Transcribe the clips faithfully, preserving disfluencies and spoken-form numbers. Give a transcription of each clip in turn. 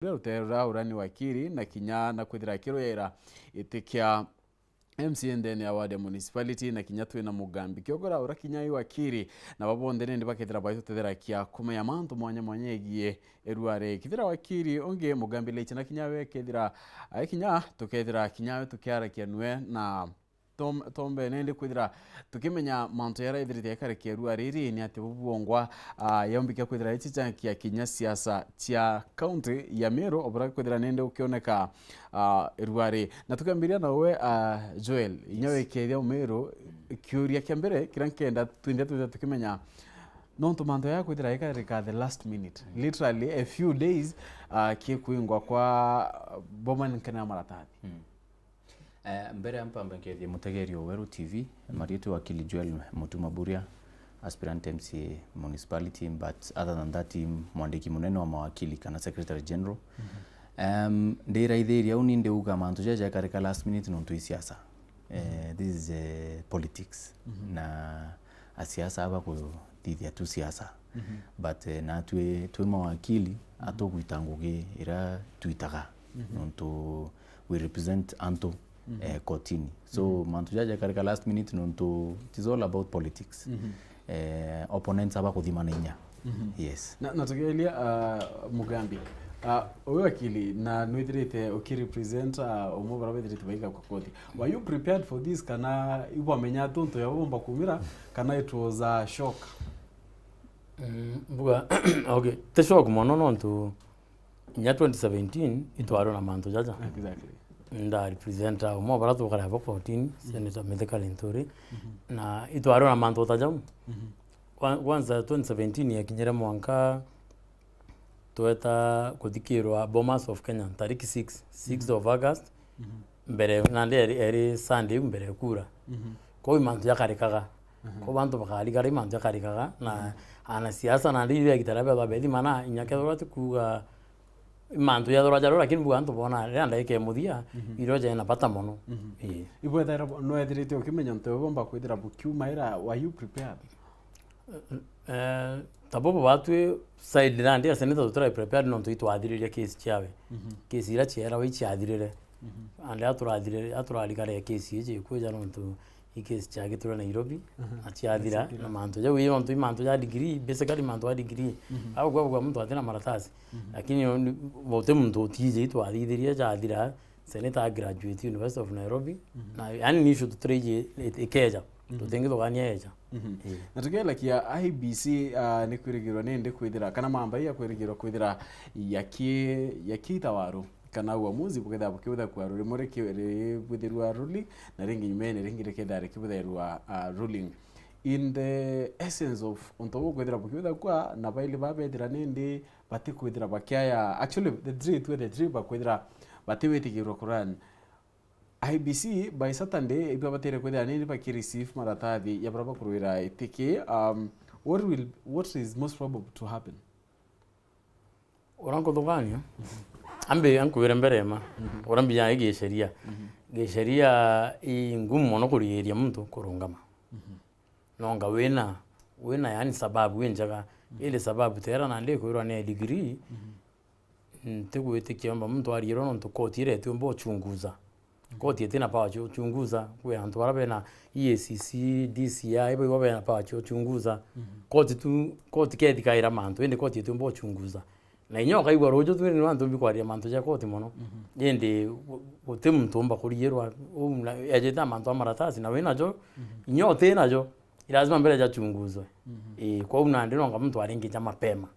ruria ruteera ura ni wakiri, na kinya na kwithira akiruyaira iti kia M C A ndene ya ward ya municipality, na kinya twina Mugambi Kiogora ura kinya i wakiri, na babo bonthe nindi bakethira baitutethera kia kumenya mantu mwanya mwanya egie erua ri. Kethira wakiri ungi Mugambi Leiche na kinya we kethira, ai kinya tukethira kinya we tukiarakia nwe na tom-, tombe nindi kwithira tukimenya mantu jaria ithirite jakarika erua riri ni ati bu bwongwa, ah, yaumbikia kwithira ichichakia kinya siasa cia county ya Meru, obura kwithira nindi ukioneka, ah, erua ri. Na tukiambiria nawe, ah, Joel, inya wikethia Umeru, kiuria kia mbere kiria nkenda twinthe twithira tukimenya, nontu mantu jaya kwithira ikarika the last minute, literally a few days, ah, kikwingwa kwa boma nkene ya maratathi. Eh, mbere ya mpambe nkethie mutegeri o Weru T V, maritu wakili Joel Mutuma Buria, aspirant M C A municipality, but other than that, mwandiki munene wa mawakili kana secretary general. Em, ndiraithiria uni ndiuga mantu jaja jakarika last minute nontu i siasa. Eh, this is, eh, politics. Na asiasa aba kuthithia tu siasa. But, eh, natwi twi mawakili, atugwita ngugi iria twitaga. Nontu we represent antu, eh, kotini. So, mantu jaja jakarika last minute nontu it is all about politics. Eh, opponents aba kuthimana inya. Yes. Na, na tukiaria, ah, Mugambi, ah, uyu wakili, na nwithirite ukirepresent, ah, umwe bara bethirite baiga kwa koti. Were you prepared for this, kana ibwamenya tu ntu yabomba kumira, kana it was a shock? Mm, mbuga, okay, ti shock mono nontu inya twenty seventeen itwarwe na mantu jaja. Exactly. Nda represent umwe bara tukara abo kotini, Senator Mithika Linturi, na itwarwe na mantu ta jau. Kwa-, kwanza twenty seventeen yakinyire mwanka tweta kuthikirwa Bomas of Kenya, tariki six, sixth of August, mbere, nandi eri, eri Sunday iu mbere ya kura. Kwou mantu jakarikaga. Kwou bantu bakarigara, mantu jakarikaga, na anasiasa nandi iria gitara bethwa bethimana, inya kethirwa ti kuuga mantu jathirwa jaro, lakini buga antu bona riria ndagika ya muthia, irio jaina bata mono. Ii. Ibwethaira bo-, nwethirite ukimenya ntu bomba kwithira bukiumaira, were you prepared? Eh, ta bobo batwi side nandi ya senator tutira prepared nontu itwathiririe case ciawe. Case iria cierawe iciathirire. And aturathirire, aturarigare case iji ikwija nontu i case ciagitire Nairobi, na ciathira, na mantu jau, ii nontu i mantu ja degree, basically mantu ja degree. Au kwa, kwa muntu atina maratasi. Lakini ni, guti muntu utiji itwathithirie jathira, senator a graduate University of Nairobi. Na, yani, ni issue tutiriji ikeja. Tutingithugania eja. Ii. Na tukielakia I B C, ah, ni kwirigirwa nindi kwithira, kana mamba ya kwirigirwa kwithira yaki-, yakiita waru, kana uamuzi bukethira bukiutha kwa rurimo riki-, ribwithirwa ruling, na ringi nyumene ringi rikethira rikibwithirwa, ah, ruling. In the essence of untu bukwithira bukiutha kwa, na baili babethira nindi batikwithira bakiaya, actually, the three, two the three bakwithira batiwitikirwa kuran. I B C by Saturday, ibwa batire kwithira nini baki receive maratathi ya bara bakurwira itiki. Um, what will, what is most probable to happen? Ura nkuthugania, ambi ankwire mbere ma, ura mbija igisheria. Gisheria i ngumu mono kurigiria muntu kurungama. Nonga wina, wina yani sababu injega. Indi sababu tera nandi kwirwa ni degree, ntigwitikia omba muntu ariirwa nontu koti iria itiumba uchunguza. Koti itina power cia uchunguza. Kwi antu bara bena E A C C, D C I, ibo ibo bena power cia uchunguza. Koti tu, koti kethikaira mantu, indi koti itiumba uchunguza. Na inya ukaigua ruju tu ni antu mbi kwaria mantu ja koti mono. Indi gu-, guti muntu umba kuriirwa, uu na, ejite na mantu a maratasi, na wina jo, inya uti najo, i lazima mbere jachunguzwe. Ii, kwou nandi nonga muntu aringi ja mapema.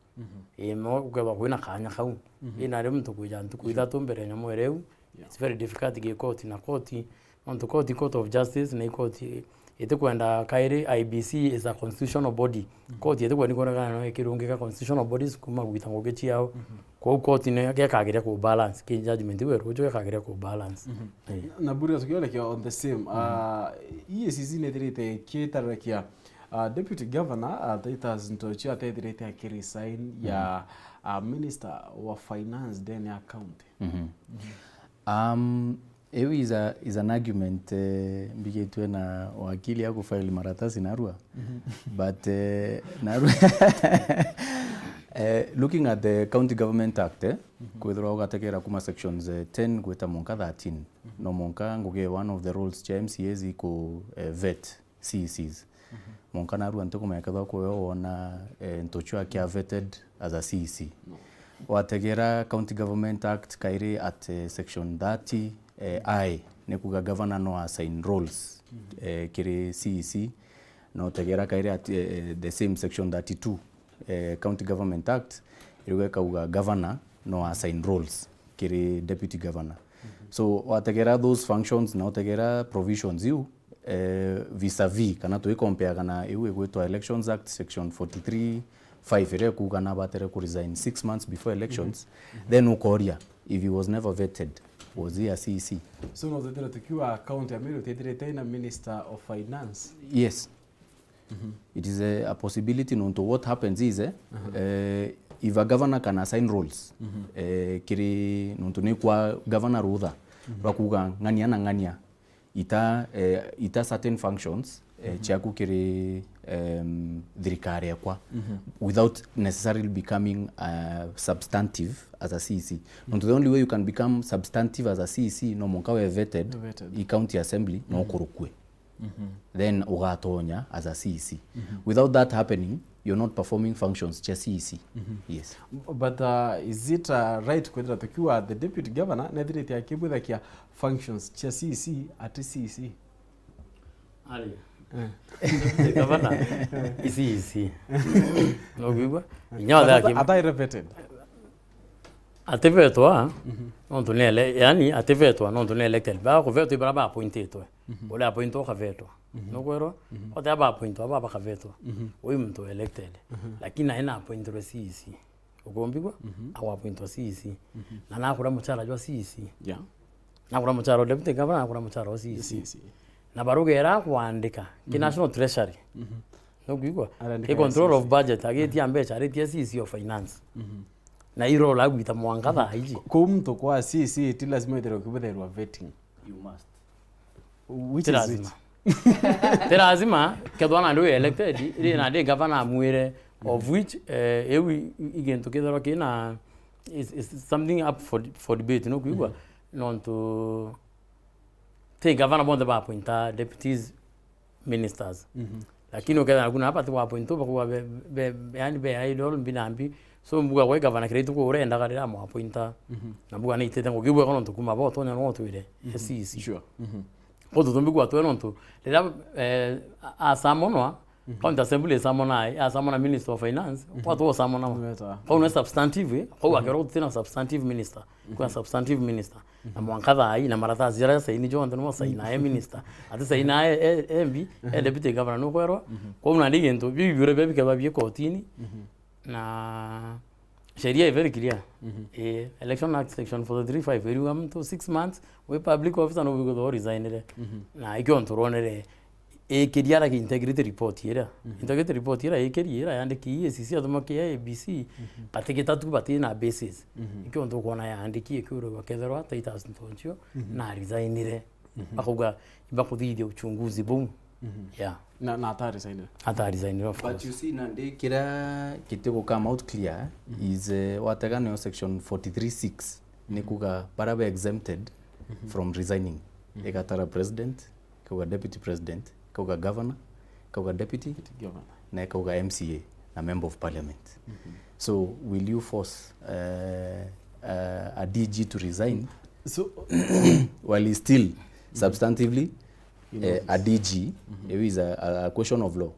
Ii, no ukethwa kwina kanya kau. Ii, nari muntu kwija ntuku ithatu mbere ya nyamu iriu, it's very difficult gi koti na koti. Nontu koti, court of justice, ni koti itikwenda kairi. I B C is a constitutional body. Koti itikwenda kwonekana no ikirungika constitutional bodies kuma gwita ngugi ciao. Kwou koti ni gekagiria ku balance, ki judgment iu ruju gekagiria ku balance. Ii. Na Buria, tukionekia on the same, ah, E A C C nithirite ikitarakia, ah, Deputy Governor, ah, Titus Ntochi atethirite akiresign ya, ah, Minister wa Finance ndene ya county. Um, iu is a, is an argument, eh, mbigitwe na wakili aku file maratasi narua. But, eh, narua, Eh, looking at the County Government Act, eh, kwithirwa ugategera kuma sections, eh, ten gwita mwanka thirteen, no mwanka ngugi one of the roles cia M C As iku, eh, vet C E Cs. Mwanka narua ntikumenya kethwa kwi we wona, eh, ntuchwa akia vetted as a C E C. Wategera County Government Act kairi at, eh, section thirty, eh, I, ni kuga governor no assign roles, eh, kiri C E C. Na utegera kairi at, eh, eh, the same section thirty-two, eh, County Government Act, iriuga ikauga governor no assign roles kiri deputy governor. So wategera those functions na utegera provisions iu, eh, vis-a-vis, kana tuikompeaga na iu igwitwa Elections Act section forty-three five, iria ikuuga nabatere ku resign six months before elections, then ukoria, if he was never vetted, was he a C E C? So no twithire tukiuga county ya Meru itithirite ina minister of finance? Yes. It is a, a possibility, nontu what happens is, eh, eh, if a governor can assign roles, eh, kiri, nontu ni kwa governor rutha rwa kuuga ng'ania na ng'ania ita, eh, ita certain functions, eh, ciaku kiri, em, thirikari ekwa, without necessarily becoming, uh, substantive as a C E C. Nontu the only way you can become substantive as a C E C no mwanka we vetted, vetted, i county assembly, no kurukue. Then ugatonya as a C E C. Without that happening, you're not performing functions cia C E C. Yes. B-, but, uh, is it, uh, right kwithira tukiuga the deputy governor nethirite akibwithakia functions cia C E C ati C E C? Ari. Eh. Deputy governor, i C E C. No kwigua? Inya ata-, ata-, atai vetted. Ativetwa, nontu ni ele-, yani, ativetwa nontu ni elected. Ba kuvetwa ibara ba appointitwe. Uria appointwa ukavetwa. Nukwerwa? Ote aba appointwa, aba bakavetwa. Uyu muntu elected. Lakini nae na appointirwe C E C. Ukumbigwa? Agwa appointwa C E C. Na nakura muchara jwa C E C. Yeah. Nakura muchara wa deputy governor, nakura muchara wa C E C. C E C. Na barugera kwandika ki National Treasury. Nukwigua? Arandika ki control of budget, agitia mbecha, aritie C E C of finance. Na iro la gwita mwanka thaa iji. Kuu muntu kwa C E C ti lazima withirwe ukibutherwa vetting. You must. Which is it? Ti lazima. Ti lazima, kethwa nandi wi elected, ri nandi governor amwire, of which, eh, iu i, i, i gintu kithirwa kina, is, is something up for, for debate, nukwigua? Nontu ti governor bonthe ba appointa deputies ministers. Lakini ukethira kuna abati wa appoint tu bakuwa be, be, yani be idol mbi na mbi. So mbuga gwe governor kira ituku urendaga rira mu appointa. Na mbuga ni itete ngugi bwega nontu kuma bo tonya no twire S E C. Sure. Ko tutumbi kwa twe nontu rira, eh, a, asamonwa, County Assembly isamona, asamona Minister of Finance, kwa tu usamona. Kwa una substantive, kwa akero tutina substantive minister. Kuna substantive minister. Na mwanka thaa ii, na maratathi jaria asaini jonthe nimo asaina e minister. Ati saina e, e, e M P, e deputy governor, nukwerwa. Kwou nandi gintu, biu biure bia bikeba bie kotini. Na sheria i very clear. Eh, Election Act section forty-three five iriuga muntu six months wi public officer no bigotho resignire. Na ikio ntu ronere ikiria ara ki integrity report ira. Integrity report ira ikiria ira yandiki E A C C atuma ki A B C, bati gitatu bati na basis. Ikio ntu kwona yandiki ikiurwa kethirwa Titus Ntonchio na resignire. Bakauga ibakuthithia uchunguzi buu. Yeah. Na, na ata resignire? Ata resignire, of course. But you see, nandi kiria gitiguka out clear is, eh, watega niyo section forty-three six, ni kuga bara be exempted from resigning. Igatara president, ikauga deputy president, ikauga governor, ikauga deputy, deputy governor, na ikauga M C A na member of parliament. So will you force, uh, uh, a D G to resign, so, while he's still substantively, eh, a D G? It is a, a, a question of law.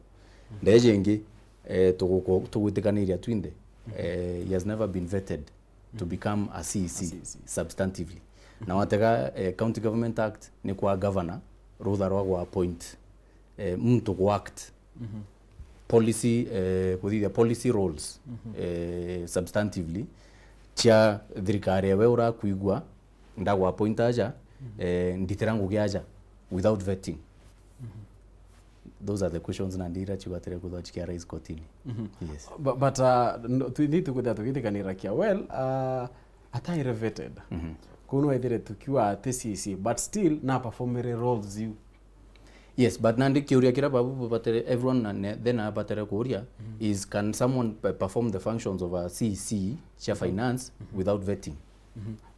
Ndeje ingi, eh, tuguko-, tugwitikaniria twinthe. Eh, he has never been vetted to become a C E C. A C E C. Substantively. Na watega, eh, County Government Act ni kwa governor rutha rwa gwa appoint, eh, muntu gwa act. Policy, eh, kuthithia policy roles, eh, substantively, cia thirikari ewe urakwigua, ndagwa appoint aja, eh, nditira ngugi aja without vetting. Those are the questions nandi ira cibatire kuthwa cikia raise kotini. Yes. Bu-, but, uh, no, tu-, ni tukwithira tugitikanira kia, well, uh, ataire vetted. Kuu no ethire tukiuga ati C E C, but still na performire roles iu. Yes, but nandi kiuria kiria babu batere, everyone na, ne, then abatere kuuria is, can someone pe-, perform the functions of a C E C cia finance without vetting?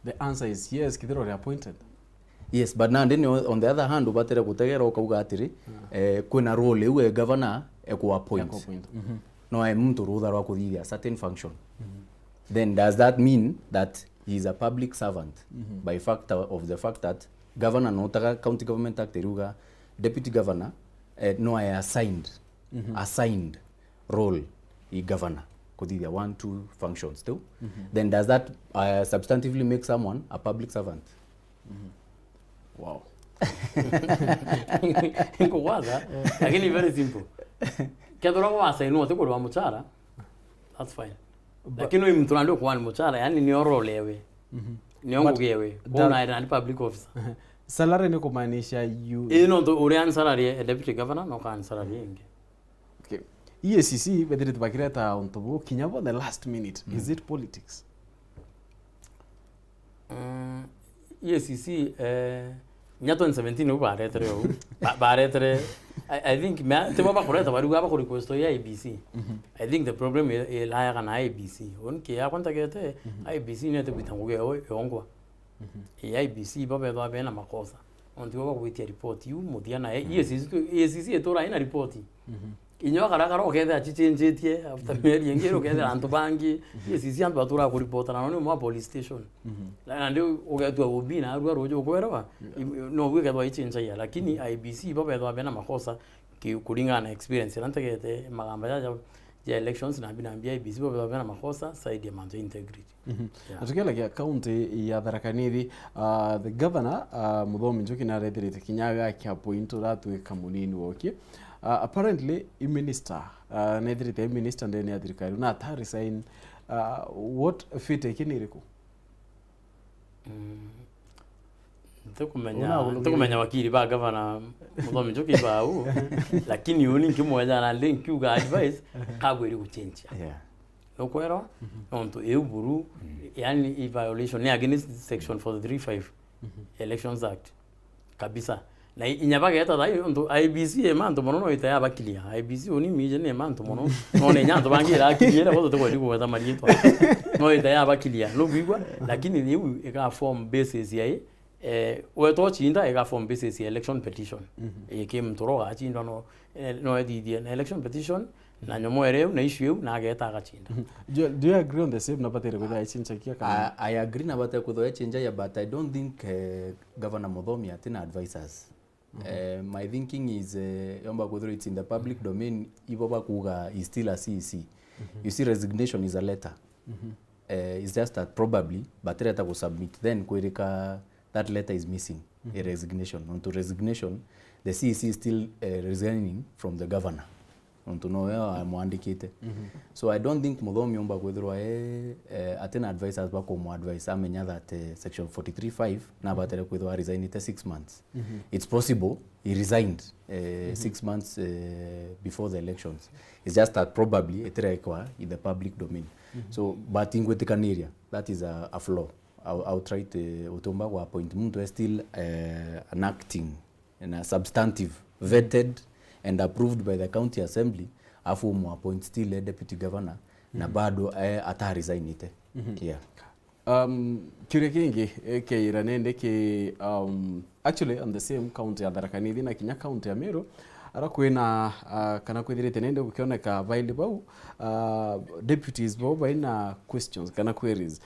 The answer is yes, kithirwa uri appointed. Yes, but nandi ni on the other hand ubatere gutegera ukauga atiri, eh, kwina role iu e governor eku appoint. Eku appoint. Mhm. No e muntu rutha rwa kuthithia certain function. Then does that mean that he is a public servant by factor of the fact that governor no taga County Government Act iriuga deputy governor, eh, no ae assigned, assigned role i governor kuthithia one, two functions tu? Then does that, uh, substantively make someone a public servant? Wow. Nkugwaza, lakini very simple. Kethira gwasainwa uti kurwa muchara, that's fine. Lakini uyu muntu nandi ukuwa ni muchara, yani ni role ewe. Ni ngugi ewe. Kwou unaenda nandi public officer. Salary ni kumaanisha you. Ii, no ntu uri earn salary e deputy governor, no ka earn salary ingi. Okay. E A C C bethirite bakireta untu bu kinya bo the last minute. Is it politics? Mm, E A C C, eh, nya twenty seventeen niu baretere ou. Ba-, baretere, I, I think, me-, tibo bakureta bariuga baku request ya I E B C. I think the problem i-, ilayaga na I E B C. Uni ki yakwa ntegete, I E B C nete gwita ngugi yao yongwa. I E B C ibo bethwa bena makosa. Ontu ibo bagwitia report iu muthia na E A C C tu-, E A C C itura ina report. Inya karakara ukethira acichenjetie after mieri ingi ukethira antu bangi. E A C C antu batura kuripota na noni mwa police station. Na nandi ugetua O B na arua ruju ukwerwa. No gwikethwa ichenjagia, lakini I E B C ibo bethwa bena makosa ki-, kuringana na experience iria ntegete magamba jaja ja elections na mbina mbia I E B C ibo bethwa bena makosa side ya mantu ya integrity. Yeah. Na tukiaragia county ya Tharaka Nithi, uh, the governor, uh, Muthomi Njuki narethirite kinya agakia point uratuika munini wokie. Uh, apparently i minister, uh, nethirite i minister ndene ya thirikari na ata resign. Uh, what fate iki ni iriku? Mm. Ntikumenya, ntikumenya wakiri ba gavana Muthomi Njuki bau, lakini uni nkimwethera na ndi nkiuga advice kabwiri guchenjia. Yeah. Nukwerwa? Nontu iu buru, yani i violation, ni against section forty-three five Elections Act. Kabisa. Na i-, inya bageta thai, nontu I E B C e mantu mono no ita yabakilia. I E B C uni mije ni mantu mono. No ni inya antu bangi irakilia, ira boto tukwedi kugweta marietwa. No ita yabakilia. Nukwigua? Lakini iu iga form basis ya i, eh, wetwa ucinda iga form basis ya election petition. Iki muntu ura ugacindwa no, eh, no ethithie na election petition, na nyomo ere iu, na issue iu, na ageta agacinda. Do you, do you agree on the same na batire kwithwa echinchakia kana? I, I agree na batire kwithwa echinchagia, but I don't think, eh, Governor Muthomi atina advisors. Eh, my thinking is, eh, yomba kwithirwa it's in the public domain, ibo bakuga is still a C E C. You see, resignation is a letter. Eh, it's just that probably batireta kusubmit then kwirika that letter is missing, a resignation. Nontu resignation, the C E C is still, eh, resigning from the governor. Nontu nowe amwandikite. So I don't think Muthomi umba kwithirwa e, eh, atina advisors ba kumu advise amenya that, eh, section forty-three five nabatere kwithirwa aresignite six months. It's possible he resigned, eh, six months, eh, before the elections. It's just that probably itirekwa in the public domain. So, but ingwitikaniria, that is a, a flaw. I'll, I'll try to, utumba gwa appoint muntu e still, eh, an acting na substantive, vetted and approved by the county assembly, afu umu appoint still a deputy governor, na bado, eh, ata resignite. Yeah. Um, kiuria kingi, eh, keira nende ki, um, actually on the same county ya Tharaka Nithi na kinya county ya Meru, ara kwina, uh, kana kwithirite nende gukioneka baili bau, uh, deputies bau baina questions kana queries.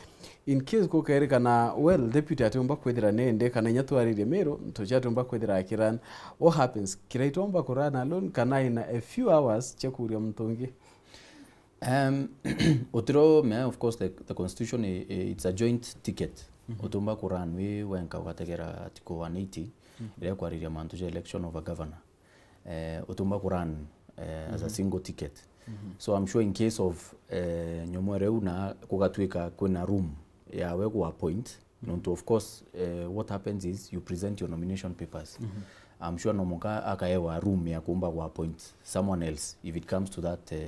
In case kukerikana, well, deputy atiumba kwithira nende, kana inya twaririe Meru, ntuchi atiumba kwithira akiran. What happens? Kiraitu omba kuran alone, kana in a few hours chia kuria muntu ungi? Um, utiro me, of course, the, the constitution, i, i, it's a joint ticket. Utumba kuran wi wenka ugategera article one eighty, iria kwariria mantu ja election of a governor. Eh, utumba kuran, eh, as a single ticket. So I'm sure in case of, eh, nyomo reu na kugatwika kwina room yawe ku appoint, nontu of course, eh, what happens is you present your nomination papers. I'm sure no muka akaewa room ya kumba ku appoint someone else if it comes to that, eh,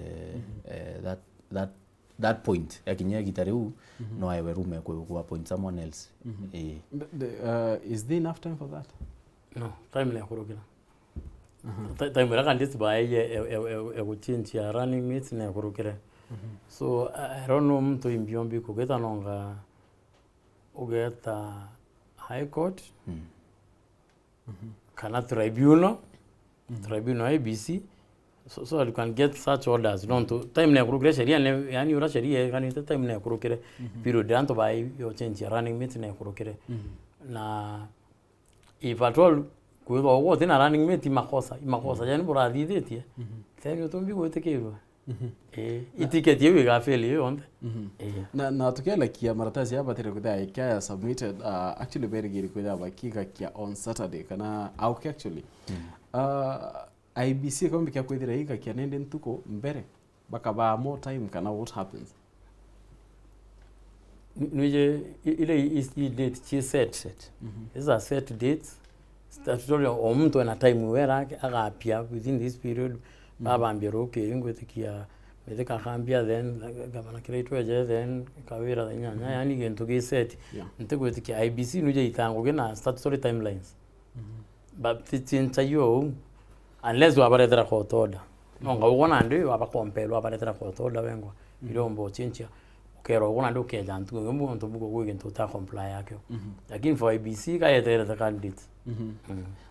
eh, that, that, that point. Yakinya gita riu, no aewe room ya ku, ku appoint someone else. Eh. The, the, uh, is there enough time for that? No, time ni ya kurukira. Ta-, time iria candidates baeie e, e, e, e guchinchia running mates na ekurukire. So, I, I don't know muntu imbiombi kugita nonga ugeta High Court, kana tribunal, tribunal I B C, so, so that you can get such orders. Nontu time na ekurukire sheria ne, yani uria sheria ekanite time na ekurukire, period ya antu bae yo change ya running mate na ekurukire. Na if at all, kwithwa uguo uti na running mate, imakosa, imakosa yani burathithitie, then utumbi gwitikirwa. Eh, itiketi iu igafeli iyo yonthe. Eh. Na, na tukielekia maratasi aya batire kwithira ikaya submitted, uh, actually berigiri kwithira bakigakia on Saturday kana auke actually. Uh, I B C ikombi kia kwithira igakia nende ntuku mbere bakabaa more time kana what happens? Nwije i-, ile i-, i date chi set. Set. These are set dates. Statutory o muntu ena time wera ake agapia within this period. Babambia ruki ngwitikia mithika akambia then gavana Kiraitu eje then Kawira then nyanya, yani gintu gi set. Yeah. Ntigwitikia I B C nwije itangugi na statutory timelines. Baptichincha yo unless wabarethera court order. Nonga ugwo nandi wabakompelwa wabarethera court order wengwa. Iromba uchinchia. Ukerwa ugwo nandi ukeja ntuku ngi muntu buko gwi gintu uta comply yakio. Lakini for I B C kayeterete candidate.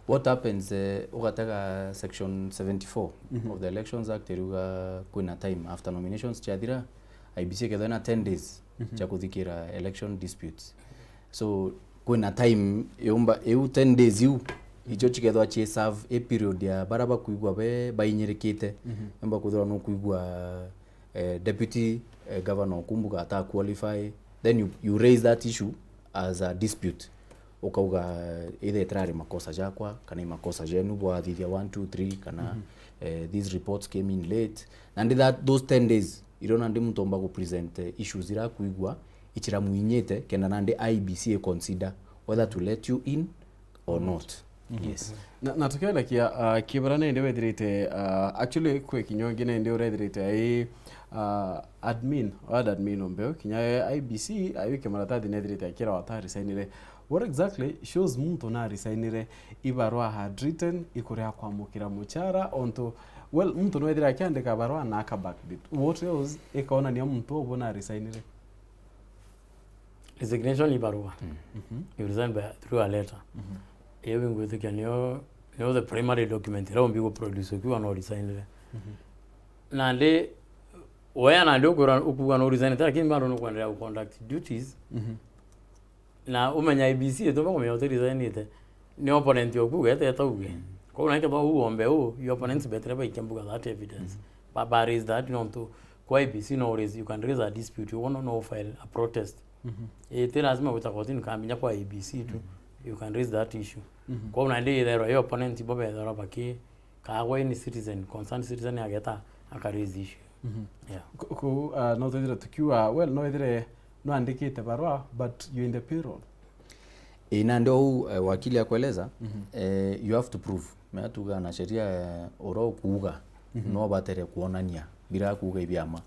What happens, eh, ugatega section seventy-four of the Elections Act iriuga kwina time after nominations ciathira, I B C ikethwa na ten days cia kuthikira election disputes. So kwina time yumba iu ten days iu icio cikethwa ci serve a period ya bara bakwigua be bainyirikite. Yumba kwithirwa nukwigua, eh, deputy, eh, governor Okumbuga ata qualify, then you, you raise that issue as a dispute, ukauga either itirari makosa jakwa kana i makosa jenu bwathithia one two three kana, eh, these reports came in late, nandi that those ten days irio nandi muntu omba ku present, eh, issues ira akwigua ichiramuinyite kenda nandi I B C i consider whether to let you in or not. Yes. Na, na tukielekia, uh, kibara nende wethirite, uh, actually kwi kinya ungi nende urethirite ai, uh, admin, ward admin umbeu kinya I B C ayuke maratathi nethirite akira wata resignire. What exactly shows muntu na resignire? Ibarua handwritten ikuria kwamukira muchara ontu, well, muntu nwethira akiandika barua na aka backdate. What else ikaonania muntu ubu na resignire? Resignation ibarua. You resign by, through a letter. Iyo bingwitikia niyo, niyo the primary document ira umbi gu produce ukiwa no resignire. Nandi wea nandi ukwira ukuga no resignite lakini bado no kuendelea ku conduct duties. Na umenya I B C itumba kumenya uti resignite. Ni opponent oku ugete etauge. Kou na kethwa u ombe u, your opponents betere baikia mbuga that evidence. Ba, ba raise that nontu kwa I B C no raise, you can raise a dispute, uguo no, no file a protest. Iti lazima gwita kotini kambinya kwa I B C tu. You can raise that issue. Kwou nandi itherwa your opponent bo betherwa baki, kagwe ni citizen, concerned citizen ageta aka raise issue. Yeah. Ku-, ku-, uh, no twithire tukiuga, well, no withire nwandikite barua, but you in the payroll. Ii, nandi ou, eh, wakili akueleza, eh, you have to prove. Mea tuga na sheria, eh, ura ukuuga, no batere kuonania, bira kuuga ibiama.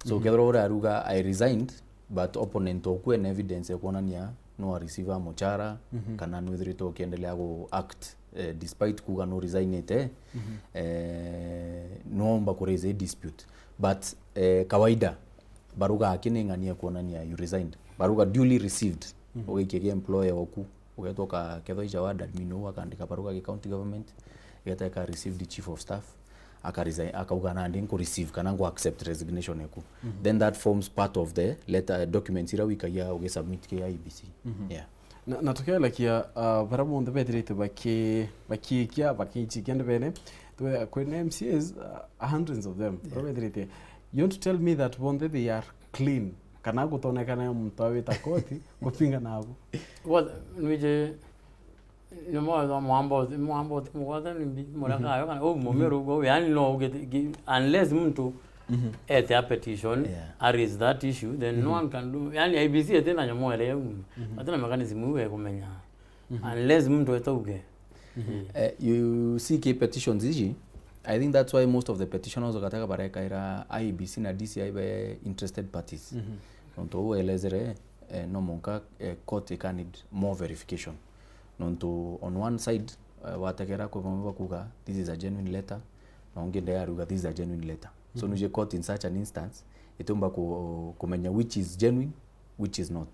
So, kethira ura aruga, "I resigned," but opponent oku ena evidence ya kuonania no a receive a muchara, kana nwithirite ukiendelea gu act, eh, despite kuuga no resignite, eh, noomba ku raise a dispute. But, eh, kawaida, baruga aki ni ng'ania kuonania you resigned. Baruga duly received, ugaikia ki employer oku, ugetwa ka kethwa ija ward admin ou akandika baruga ki county government, igeta ika received chief of staff, aka resign, akauga nandi nku receive kana nku accept resignation eku. Then that forms part of the letter, documents ira wikagia ugisubmit ki I B C. Yeah. Na, na tukielekia, uh, bara bonthe bethirite baki-, bakiikia, bakiichikia ndibene, twe-, kwina M C As, uh, hundreds of them, bara bethirite. You want to tell me that bonthe they are clean? Kana gutonekana muntu awita koti kupinga nabo? Well, nwije, ni mwa-, mwamba uti, mwamba uti mugwate ni mbi, mureka ayo kana, oh, mumero ugo, yani no ugete, gi-, unless muntu ete a petition, a raise that issue, then no one can do, yani I B C ete na nyomo ere yau, ete na mechanism iu ya kumenya. Unless muntu ete uge. Eh, you see ki petitions iji, I think that's why most of the petitioners ugatega barekaira I B C na D C I be interested parties. Nontu uu elezere, eh, no monka, eh, court ika need more verification. Nontu on one side, eh, wategera kwi bamwe bakuga, "This is a genuine letter," na ungi nde aruga, "This is a genuine letter." So, mhm, nuje court in such an instance, itiumba ku-, kumenya which is genuine, which is not.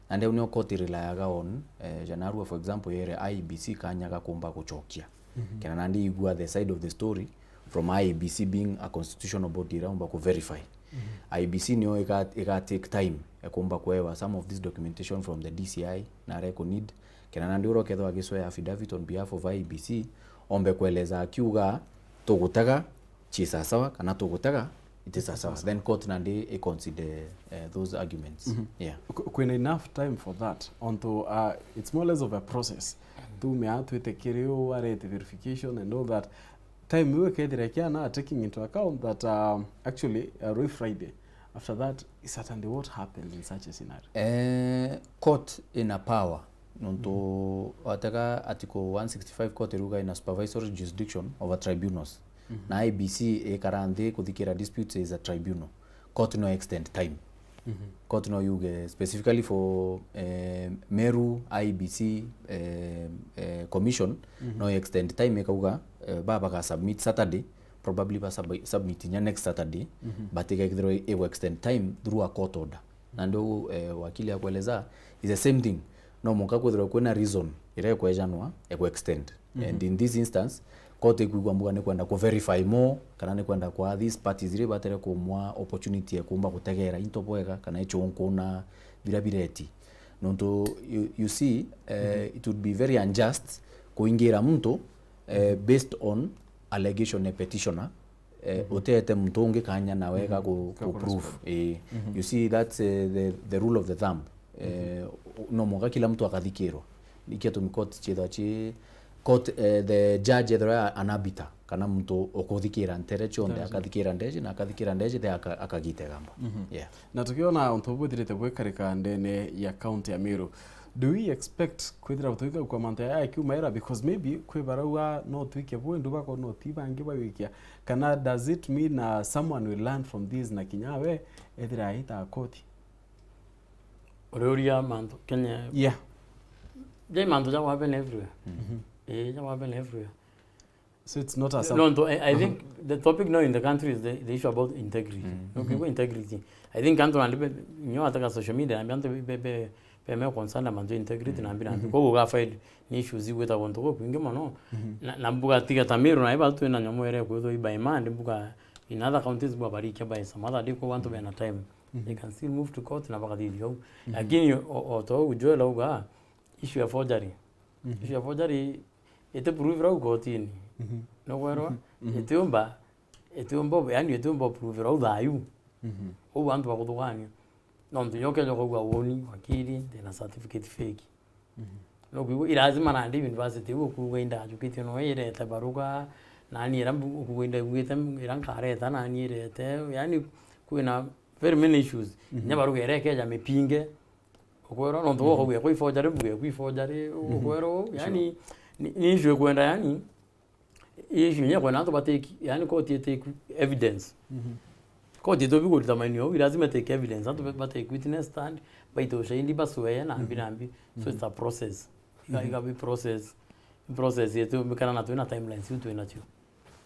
Nandi au nio court irelayaga on, eh, ja narua, for example, yere I E B C kanya ga kumba gucokia. Mhm. Kena nandi igua the side of the story from I E B C being a constitutional body iraumba ku verify. Mhm. I E B C nio iga, iga take time ekumba kuewa some of this documentation from the D C I na aria iku need. Kena nandi uria ukethwa agicoya affidavit on behalf of I E B C, ombe kueleza akiuga, "Tugutega, ci sasawa," kana, "Tugutega, iti sasawa." Then court nandi i consider, eh, those arguments. Mhm. Yeah. Ku-, kwina enough time for that, onto, uh, it's more or less of a process. Tume a twite kiri u arete verification and all that. Time iu ikethira kiana taking into account that, uh, actually, uh, rwi Friday. After that, is certainly what happens in such a scenario. Eh, court ina power. Nontu, mhm, watega Article one sixty-five, court iruga ina supervisory jurisdiction over tribunals. Mhm. Na I E B C ikara nthi kuthikira disputes is a tribunal. Court no extend time. Mhm. Court no yuge specifically for, eh, Meru I E B C, eh, eh, commission, mhm, no extend time ikauga, eh, ba baga submit Saturday, probably ba sub-, submit inya next Saturday, mhm, but igekethirwa igu extend time through a court order. Na ndio, eh, wakili akueleza, is the same thing. No mwanka kwithirwa kwina reason iria ikwejanwa, igu extend. Mhm. And in this instance, court ikwigua mbuga ni kwenda ku verify more, kana ni kwenda kwa these parties iria ibatere kumwa opportunity ya kumba gutegera into bwega, kana ichunku na bira bireti. Nontu, you, you see, eh, mhm, it would be very unjust kuingira muntu, eh, mhm, based on allegation ya petitioner, eh, mhm, utete muntu ungi kanya na wega, mhm, ku, ku prove. Eh, mhm, you see, that's, eh, the, the rule of the thumb. Eh, mhm, no mwanka kila mtu akathikirwa. Nikio tumi court chithwa chi, court, eh, the judge ethirwa an arbiter, kana muntu ukuthikira ntere chionthe, ntere chionthe, akathikira ndeji na akathikira ndeji, the aka-, akagite gamba. Mhm. Yeah. Na tukiona untu bwithirite bwikarika ndene ya county ya Meru, do we expect kwithira twika kwa mantu ya kiuma era? Because maybe kwi barauga no twike bwendu bako no ti bangi bawikia. Kana does it mean, uh, someone will learn from this na kinya we ethira aita koti? Uriuria mantu Kenya. Yeah. Jai mantu ja happen everywhere. Mhm. Eh, ja happen everywhere. So it's not a sub- No, nto-, I, I think the topic now in the country is the, the issue about integrity. Mm. No, mhm, people integrity. I think antu nandi be, nyo ataka social media, nandi antu be, be, be, be me concerned mantu integrity, mm, na mbira. Mhm. Kwa uga file ni issues igwita gontu kwa kwingi mono. Mhm. Na, na mbuga tiga ta Meru na iba twina nyomo ere kwithwa iba imandi mbuga in other counties bwa barikia by some other day kwa antu bena time. Mhm. They can still move to court na bakathithia u. Mhm. Lakini o, o to Joel auga, issue ya forgery. Mhm. Issue ya forgery iti prove rau kotini. Mhm. Nugwerwa? Mhm. Itiumba, itiumba, yani itiumba prove rau thayu. Mhm. Uu antu bakuthugania. Nontu nyoke nyoka ugua woni, wakili, ndina certificate fake. Mhm. Nukwigua, i lazima nandi university iu ukuuga indajukitie no irete baruga, nani ira mbu-, ukuuga indaiguite ira nkareta, nani irete, yani kwina very many issues. Mhm. Nya baruga ira ikeja mipinge, ukwerwa, nontu, mhm, ukauga kwi forgery, mbuge kwi forgery, mhm, ukwerwa, sure, yani, ni, ni issue ikwenda, yani, issue inya kwenda antu batake, yani, court itake evidence. Mhm. Court itobi kurita maini au, lazima itake evidence, antu ba-, batake witness stand, baite ushahidi, baswee, na mbi, mhm, na mbi. So, mhm, it's a process. Iga, mhm, igabi process, process yetu, mikana na twina timelines, iu twina cio.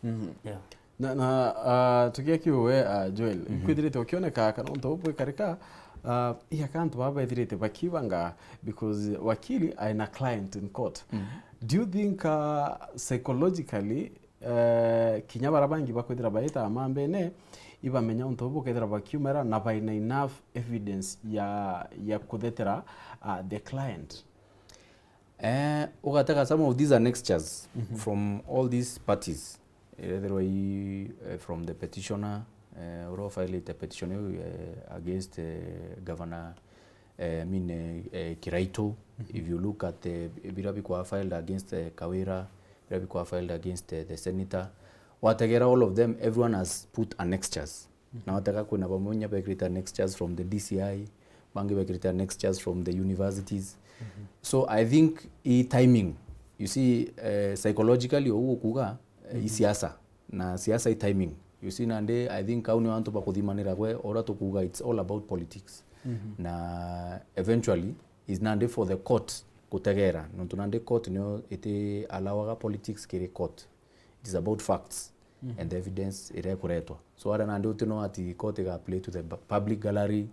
Mhm. Yeah. Na, na, ah, tugiakia uwe, ah, Joel, mhm, ikwithirite ukioneka kana untu bubwikarika, ah, iaka antu baba bethirite bakibanga because wakili aina client in court. Mhm. Do you think, ah, psychologically, eh, kinya bara bangi bakwithira baita amambene, ibamenya untu bubu bukethira bakiumera na baina enough evidence ya, ya kuthetera, ah, the client? Eh, ugatega some of these annexures, mhm, from all these parties. Irethirwa i, eh, from the petitioner, eh, uria ufilite petition iu, eh, against, eh, Governor, eh, I mean, eh, eh, Kiraitu. Mhm. If you look at, eh, bira bikwa filed against, eh, Kawira, bira bikwa filed against, eh, the senator, wategera all of them, everyone has put annexures. Mhm. Na watega kwina bamwe inya bekirite annexures from the D C I, bangi bekirite annexures from the universities. Mhm. So I think i timing, you see, eh, psychologically ou ukuga, eh, i, mhm, siasa, na siasa i timing. You see, nandi I think au ni antu bakuthimanira gwe, ora tukuga it's all about politics. Mhm. Na eventually is nandi for the court gutegera, nontu nandi court nio iti allowaga politics kiri court. It is about facts and evidence iria ikuretwa. So aria nandi uti no ati court iga play to the bu-, public gallery,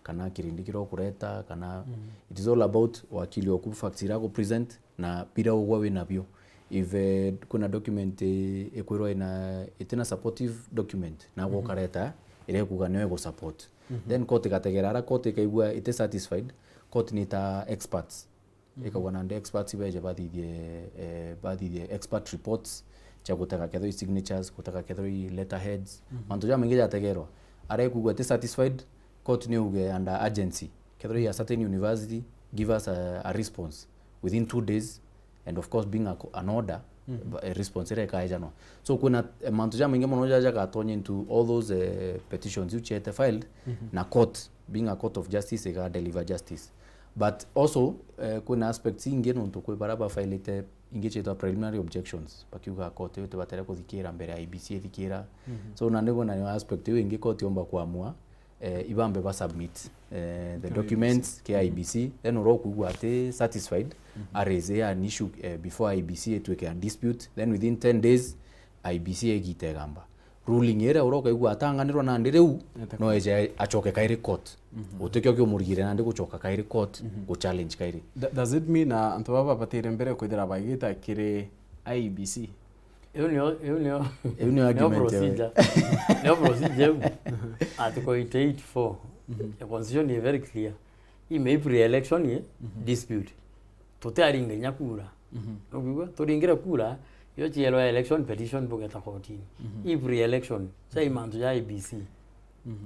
kana kirindi kiria ukureta, kana it is all about wakili oku facts iria agu present na bira ugwa wina bio. If, eh, kuna document, eh, ikwirwa ina, itina supportive document, na gwo ukareta iria ikuga nio igu support. Then court igategera, ara court ikaigua iti satisfied, court ni ita experts. Ikauga nandi experts ibeje bathithie, eh, bathithie expert reports cia gutega kethirwa i signatures, gutega kethirwa i letterheads. Mantu jamaingi jategerwa. Ara ikuigua iti satisfied, court ni uge under urgency. Kethirwa i a certain university, give us a, a response within two days, and of course being a co-, an order, ba-, a response iria ikaejanwa. So kwina, eh, mantu jamaingi mono jaja jagatonye into all those, eh, petitions iu ciete filed, na court, being a court of justice, iga deliver justice. But also, eh, kwina aspects ingi nontu kwi bara bafailite ingi cietwa preliminary objections, bakiuga court iu tibatere kuthikira mbere ya I B C ithikira. So nandi kwina aspect iu ingi court yomba kuamua, eh, ibambe ba submit, eh, the documents ki I B C, then uria ukuigua ati satisfied, a raise an issue, eh, before I B C itwike a dispute, then within ten days I B C igite igamba. Ruling iria uria ukaigua atanganirwa nandi riu, no eje acoke kairi court. Utikio kiumurigire nandi gucoka kairi court, gu challenge kairi. D-, does it mean, uh, antu baba babatire mbere kwithira baigita kiri I B C? Iu nio, iu nio, iu nio argument procedure. Nio procedure iu. Article eighty-eight four ya constitution is very clear. Ime i pre-election ye dispute. Tutiaringa inya kura. Nukwigua? Turingire kura, iyo cielwa election petition bugeta kotini. I pre-election, cia i mantu ja I B C.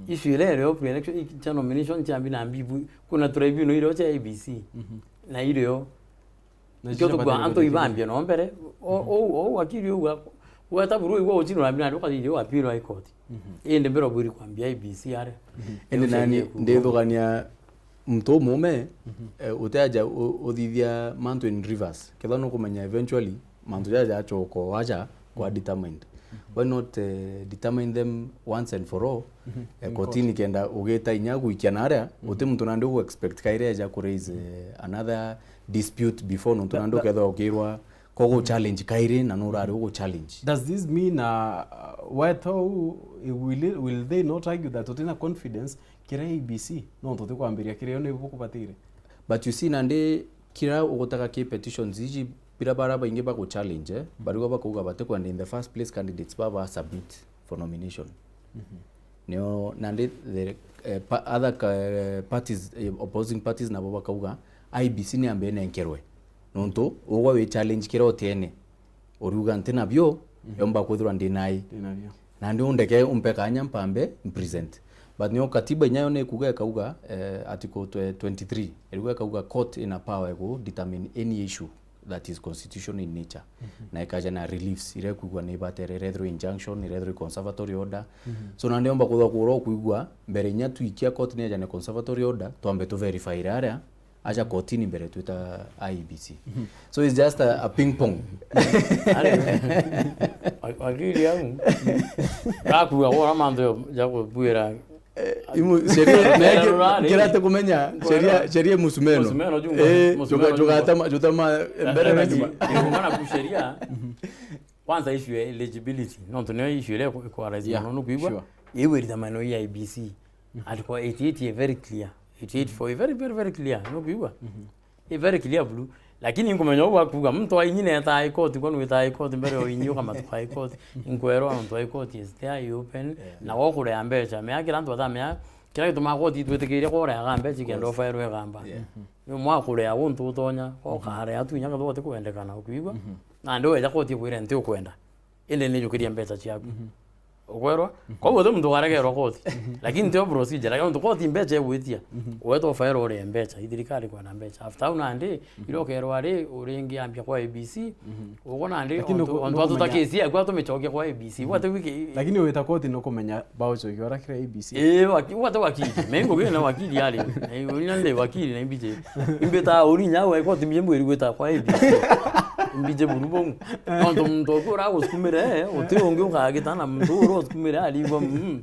Issue iria irio pre-election, i cia nomination cia mbi na mbi bu-, kuna turaibu no irio cia I B C. Na irio Na ikio tukua antu ibambia no mbere, o, o, o, wakili uga, gweta buru igwa uchino na mbina nduka thithio appeal high court. Indi mbere obwiri kwambia I B C are. Indi nani ndithugania muntu umume, eh, uteaja u-, uthithia mantu in reverse. Ketha nukumenya eventually mantu jaja jachoka waja kwa determined. Why not, eh, determine them once and for all? Eh, kotini kenda ugita inya guikia naria, uti muntu nandi ugu expect kairi eja ku raise, eh, another dispute before nontu nandi ukethwa ukirwa kogu challenge kairi na nurari ugu challenge. Does this mean, uh, uh, weto u, will, will they not argue that utina confidence kiri I B C? No tuti kwambiria kiri yo ni bukubatire. But you see, nandi kira ugutaga ki petitions iji, bira bara baingi bagu challenge, eh, barigo bakauga batikwenda in the first place candidates baba submit for nomination. Nio nandi the, eh, pa-, other ka-, eh, parties, eh, opposing parties nabo bakauga I B C ni ambe nenkerwe. Nontu ugwa wi challenge kira utiene. Uriuga nti nabio, yomba kwithirwa ndi nai. Ndi nabio. Nandi undeke umpe kanya mpambe mpresent. But nio katiba inya yo nikuga ikauga, eh, article twe-, twenty-three, iriuga ikauga court ina power ya ku determine any issue that is constitutional in nature. Na ikaja na reliefs iria ikuigua ni ibatere, irethirwa injunction, irethirwa conservatory order. So nandi yomba kwithirwa kura ukuigua mbere inya twikia court ni eja na conservatory order, twambe tu verify iria aja kotini mbere twita I E B C. So it's just a, a ping pong. Ari, wa-, wakili au. Gakuga wora mantu ya kubwira. Eh, imu-, sheria, na kira tukumenya, sheria, sheria musumeno. Musumeno juu, eh, musumeno juu. Jugatama, jutama, eh, mbere na nyuma. Kumana ku sheria. Kwanza issue ya eligibility. Nontu niyo issue iria iku-, iku arise muno nukwigua. Sure. Iu iritamano ya I E B C. Article eighty-eight is very clear. Eighty-eight four is very, very, very clear. Nukwigua? I very clear buru. Lakini nkumenya uu akuga, muntu wa inyi neeta High Court, kwani wita High Court mbere o inyi ukamatuka High Court. Inkwerwa nontu High Court is there, i open. Na wokurea mbecha. Mea kira antu batamea, kira gitumaa koti itwitikiria kureaga mbecha ikenda ufairwe igamba. Ni mwakurea untu utonya, ukarea tu inya kethwa utikwendekana, ukwigua? Nandi weja koti ikwire nti ukwenda. Indi nijukiria mbecha ciaku. Ukwerwa? Koguo uti muntu ukaregerwa koti. Lakini tio procedure, lakini untu koti mbecha igwitia. Ugeta ufaira urie mbecha, i thirikari kwenda mbecha. After au nandi, ira ukerwa ari, uringi ambia kwa I E B C. Ugo nandi, lakini untu, untu atuta kesi yaku atumicokia kwa I E B C. Wate wiki. Lakini wita koti nukumenya bao choki ora kira I E B C. Eh, waki-, wate wakili. Mengo gina wakili ari. Na unya ndi wakili na imbije. Imbita uri nya wa koti mie mwiri gwita kwa I E B C. Imbije buru bou. Nontu muntu uku uragusukumire, uti ungi ukagita na muntu ura usukumire arigwa, mm.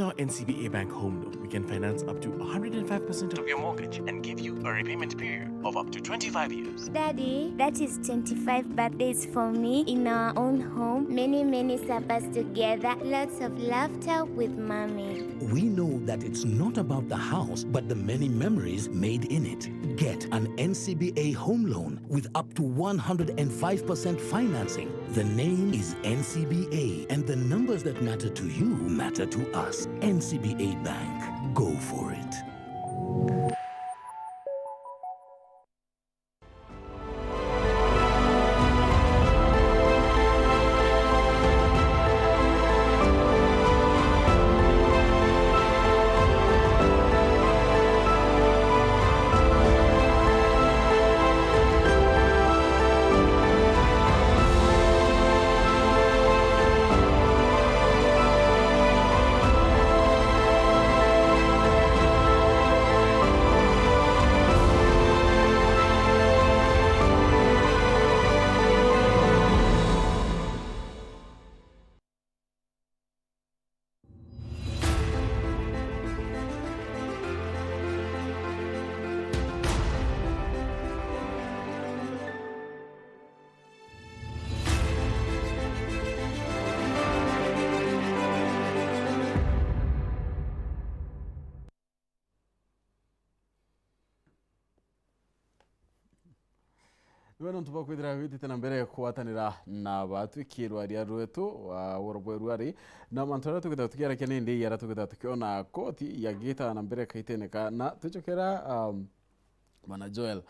our N C B A Bank home loan. We can finance up to one hundred and five percent of your mortgage and give you a repayment period of up to twenty-five years. Daddy, that is twenty-five birthdays for me in our own home. Many, many suppers together. Lots of laughter with mommy. We know that it's not about the house, but the many memories made in it. Get an N C B A home loan with up to one hundred and five percent financing. The name is N C B A, and the numbers that matter to you matter to us. N C B A Bank. Go for it. Iwe nontu bwa kwithira witite na mbere kugwatanira na batwi kirwaria rwetu wa woro bweru ari na mantu aria tukithirwa tukiarakia nindi aria tukithirwa tukiona koti yagita na mbere kaitene ka na tucokera um, Bwana Joel,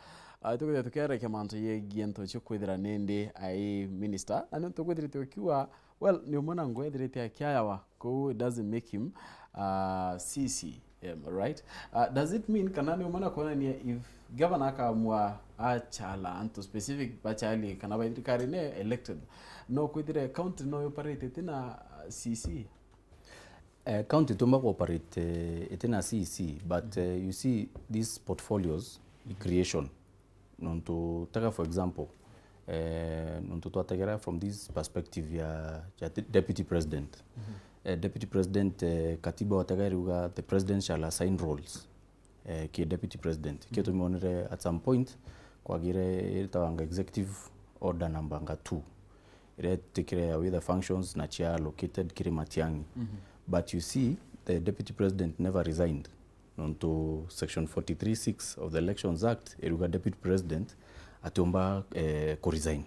uh, tukwithira tukiarakia mantu yegie ntu cio kwithira nindi ai minister na nontu kwithirite ukiuga well ni umwe na ngwethirite akiayawa kou it doesn't make him uh, C C M, right? Uh, does it mean kana ni umwe na kuonania if governor akamua achala antu specific bachali kana ba thirikari ne elected no kwithire county no yuparite tina uh, C C? Eh, county tumba ku operate eh, itina C E C but eh, you see these portfolios creation nontu tega for example eh, nontu twategera from this perspective ya, ya de- deputy president eh, deputy president eh, katiba watega iriuga the president shall assign roles eh, ki deputy president kio tumonere at some point kwagire itawanga executive order number nga two iria itikire ya with the functions na cia allocated kiri Matiang'i but you see the deputy president never resigned nontu section forty-three six of the Elections Act iruga deputy president atiumba eh, ku resign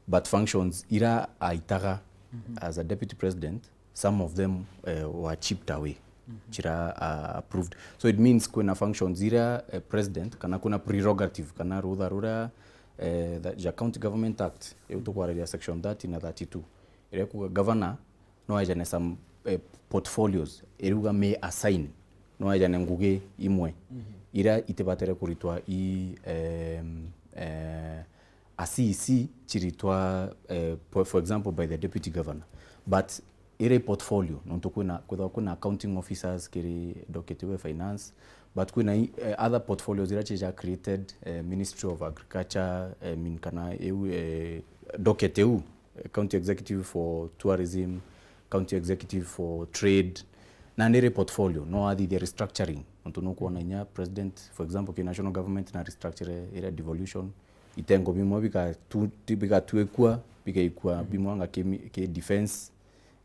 but functions ira aitaga as a deputy president some of them eh, were chipped away chira uh, approved so it means kwina functions ira eh, president kana kuna prerogative kana rutha ruria eh, the, the County Government Act iu tukwararia section thirty na thirty-two iria kuga governor no ejane some eh, portfolios iriuga may assign no ejane ngugi imwe iria itibatere kuritwa i em, eh, a C E C chiritwa eh, po- for example by the deputy governor but iri portfolio nontu kwina kwithagwa kwina accounting officers kiri docket iu ya finance but kwina i- eh, other portfolios iria chija created eh, ministry of agriculture eh, min kana iu eh, docket iu eh, county executive for tourism county executive for trade na niri portfolio no athithia restructuring nontu nukwona inya president for example ki national government na restructure iria devolution itengo bimwe bigatu- bigatuikua bigaikua bimwe anga ki, ki defense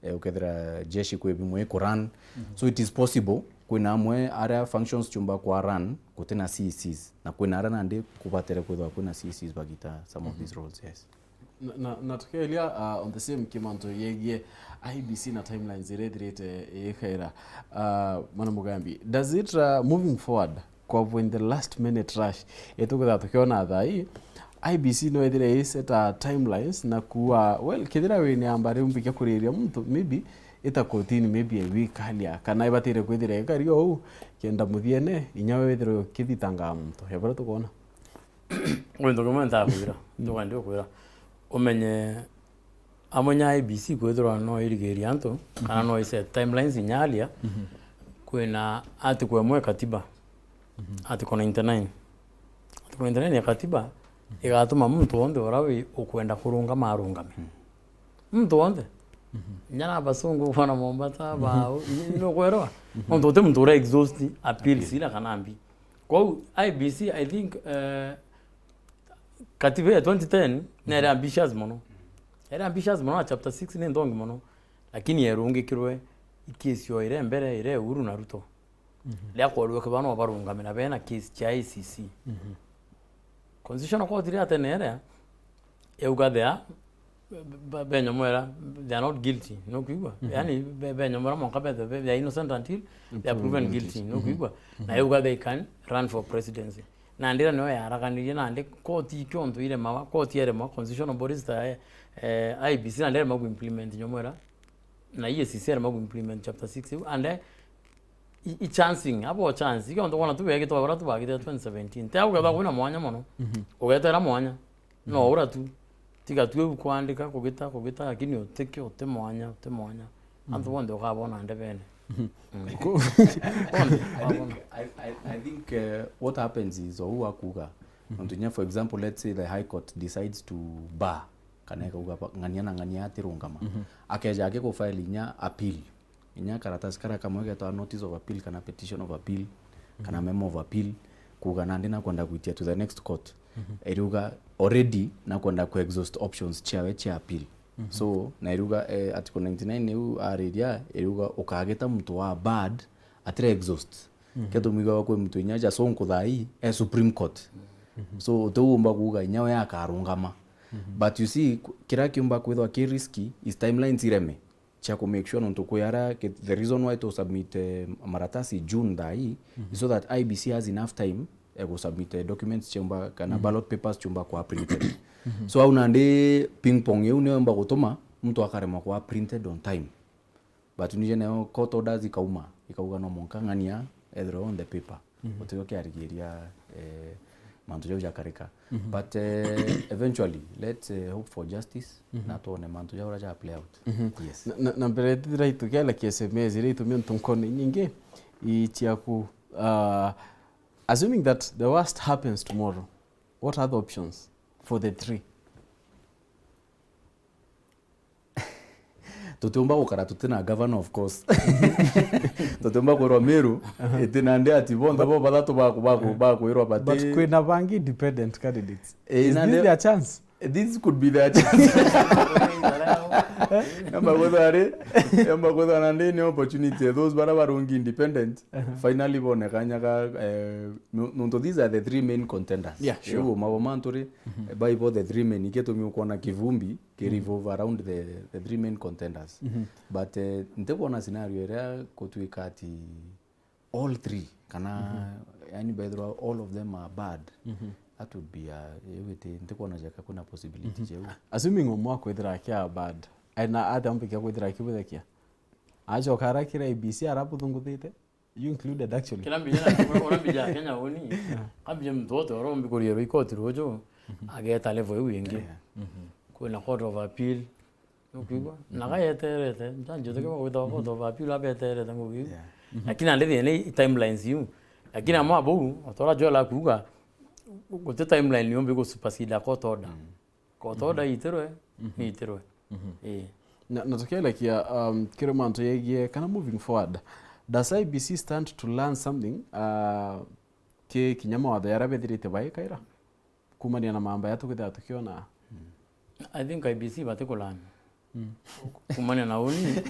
eh, ukethira jeshi kwi bimwe iku run so it is possible kwina amwe aria functions chumba kwa run gutina C E Cs na kwina aria nandi kubatere kwithwa kwina C E Cs bagita some of these roles yes Na, na, na tukeeria uh, on the same kimantu yegie I B C na timelines iria ithirite ikera uh, mwana mugambi does it uh, moving forward kwa when the last minute rush itukwithira tukiona thai I B C no ithire iseta timelines na kuwa well kithira wini amba riu mbikia kuriria muntu maybe ita kotini maybe a week earlier kana ibatire kwithira ikari ou kenda muthiene inya we withire ukithitangaa muntu ebara tukona Gwintu kimwe ntakwira, ntukwenda ukwira. Umenye amwe nya I B C kwithirwa no irigiria antu kana no iset timelines inya aria kwina article imwe katiba article ninety-nine article ninety-nine ya katiba igatuma muntu wonthe ura wi ukwenda kurungama arungame muntu wonthe Nyara basungu bwana Mombasa, ba, nukwelewa? Nontu uti muntu ura exhaust appeals ila kana mbi. Kwou I B C, I think, eh, katiba ya twenty ten nere ambitious mono. Ere ambitious mono na chapter six ni nthongi mono. Lakini erungikirwe ikesi yo ire mbere, ire Uhuru na Ruto. Ria kwarua kibano barungamira bena case cia I C C. Constitutional Court ria tene ria, yauga they are, be-, be-, benyomwera, they are not guilty, nukwigua? Yani, be-, benyomwera mwanka bethe, be-, they are innocent until they are proven guilty, nukwigua? Na yauga they can run for presidency. Nandi ira niyo yaraganirie, nandi koti ikiontu iremawa, koti eremwa, constitutional bodies ta, eh, I B C nandi eremwa ku implement nyomwera, na E A C C eremwa ku implement chapter six iu, and, eh, i, i chancing, abo chance, ikiontu kwona tu begitwa bara tu bagite twenty seventeen. Te ugetha kwina mwanya mono, ugetera mwanya. No ura tu. Tiga tu iu kwandika, kugita, kugita, lakini utiki, uti mwanya, uti mwanya. Antu bonthe ukabona ndebene. Bonthe I ukabona. think, I, I, I think, uh, what happens is, ou akuga, nontu nya, for example, let's say the High Court decides to bar, kana ikauga ba-, ng'ania na ng'ania atirungama. Akeja akigufile inya appeal. Inya karatasi karia kamwe getwa notice of appeal kana petition of appeal, kana memo of appeal, kuuga nandi nakwenda gwitia to the next court. Iriuga already nakwenda ku exhaust options ciawe cia appeal. So, na iriuga, eh, article ninety-nine iu ariria, iriuga ukagita muntu wa bad atire exhaust. Ketumuigaga kwi muntu inya ja sonko thai e Supreme Court. So, utiumba kuuga inya we akarungama. But you see, ku-, kiria kiumba kwithwa ki risky is timelines ireme cia ku make sure, nontu kwi ara ki-, the reason why to submit, eh, maratasi June thaa ii is so that I B C has enough time, eh, gu submit, eh, documents ciumba kana ballot papers ciumba kwa printed. So au nandi ping pong iu niyo yumba gutuma muntu akaremwa kwa printed on time. But nije nayo court orders ikauma, ikauga no mwanka ng'ania ethirwe on the paper. Utio kiarigiria, eh, mantu jau jakarika. But, eh, eventually, let's, eh, hope for justice, na tuone mantu jau uria ja play out. Yes. Na, na, na mbere tithira itukielekia S M S iria itumia ntu nkoni nyingi, i ciaku, uh, assuming that the worst happens tomorrow, what are the options for the three? Tutiumba gukara tutina governor, of course. Tutiumba kwirwa Meru, iti nandi ati bonthe bo bathatu baku-, baku-, bakwirwa bati. But kwina bangi independent candidates. Eh, is this their chance? This could be their chance. Yamba kwithwa ri, yamba kwithwa nandi ni opportunity. Those bara barungi independent, finally boneka nyaga, eh, nu-, nuntu these are the three main contenders. Yeah, sure. Riu mabo mantu ri, eh, by bo the three main, iketumi ukwona kivumbi ki revolve around the, the three main contenders. But, eh, ntikwona scenario iria gutwika ati all three, kana, yani, bethirwa all of them are bad, that would be a, iwiti, ntikwona jeka kwina possibility jau. Assuming umwe akwithira akia bad, aina atia mbikia kwithira akibuthakia? Acoka arakira I B C arabuthunguthite? You included, actually. Kila mbija na, ura mbija Kenya uni. Ambije muntu wote ura umbi kuriirwa ikoti ruju, ageta level iu ingi. Yeah. Kwina Court of Appeal. Nukwigua? Na gaeterete, ntanjute kiba gwita Court of Appeal abeterete ngugi iu. Yeah. Lakini nandi thina ni timelines iu. Lakini amwe abau, otora Joel akuuga, guti timeline yumbi gu supersede a court order. Court order itirwe, ni itirwe. Ii. Na, na tukielekia, um, kiri mantu yegie kana moving forward, does I B C stand to learn something, uh, ki kinya mawatho jaria bethirite bai kaira? Kumania na mamba ya tukithira tukiona. I think I B C bati ku learn. Kumania na uni,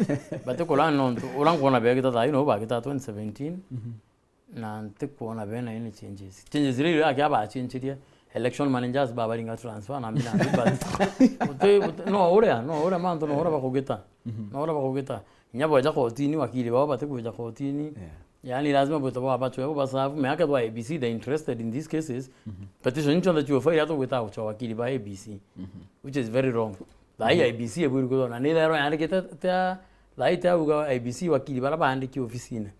bati ku learn nontu ura nkwona begita thaa ino bagita twenty seventeen. Na ntikwona bena any changes. Changes iria iria akia bachinchirie, election managers babaringa transfer na mbina, but uti, uti, no uria, no uria mantu, no uria bakugita. No uria bakugita. Inya bweja kotini, wakiri bao batikwija kotini. Yeah. Yani lazima bwite bwa bachwe bo basavu, me akethwa A B C they interested in these cases. Petition cionthe ciofile atugwita guchwa wakiri ba A B C, which is very wrong. Thaa ii I B C ebwirwe kwithwa na ni rero yandikite tia, thaa ii tia uga I B C wakiri bara baandiki ofisine.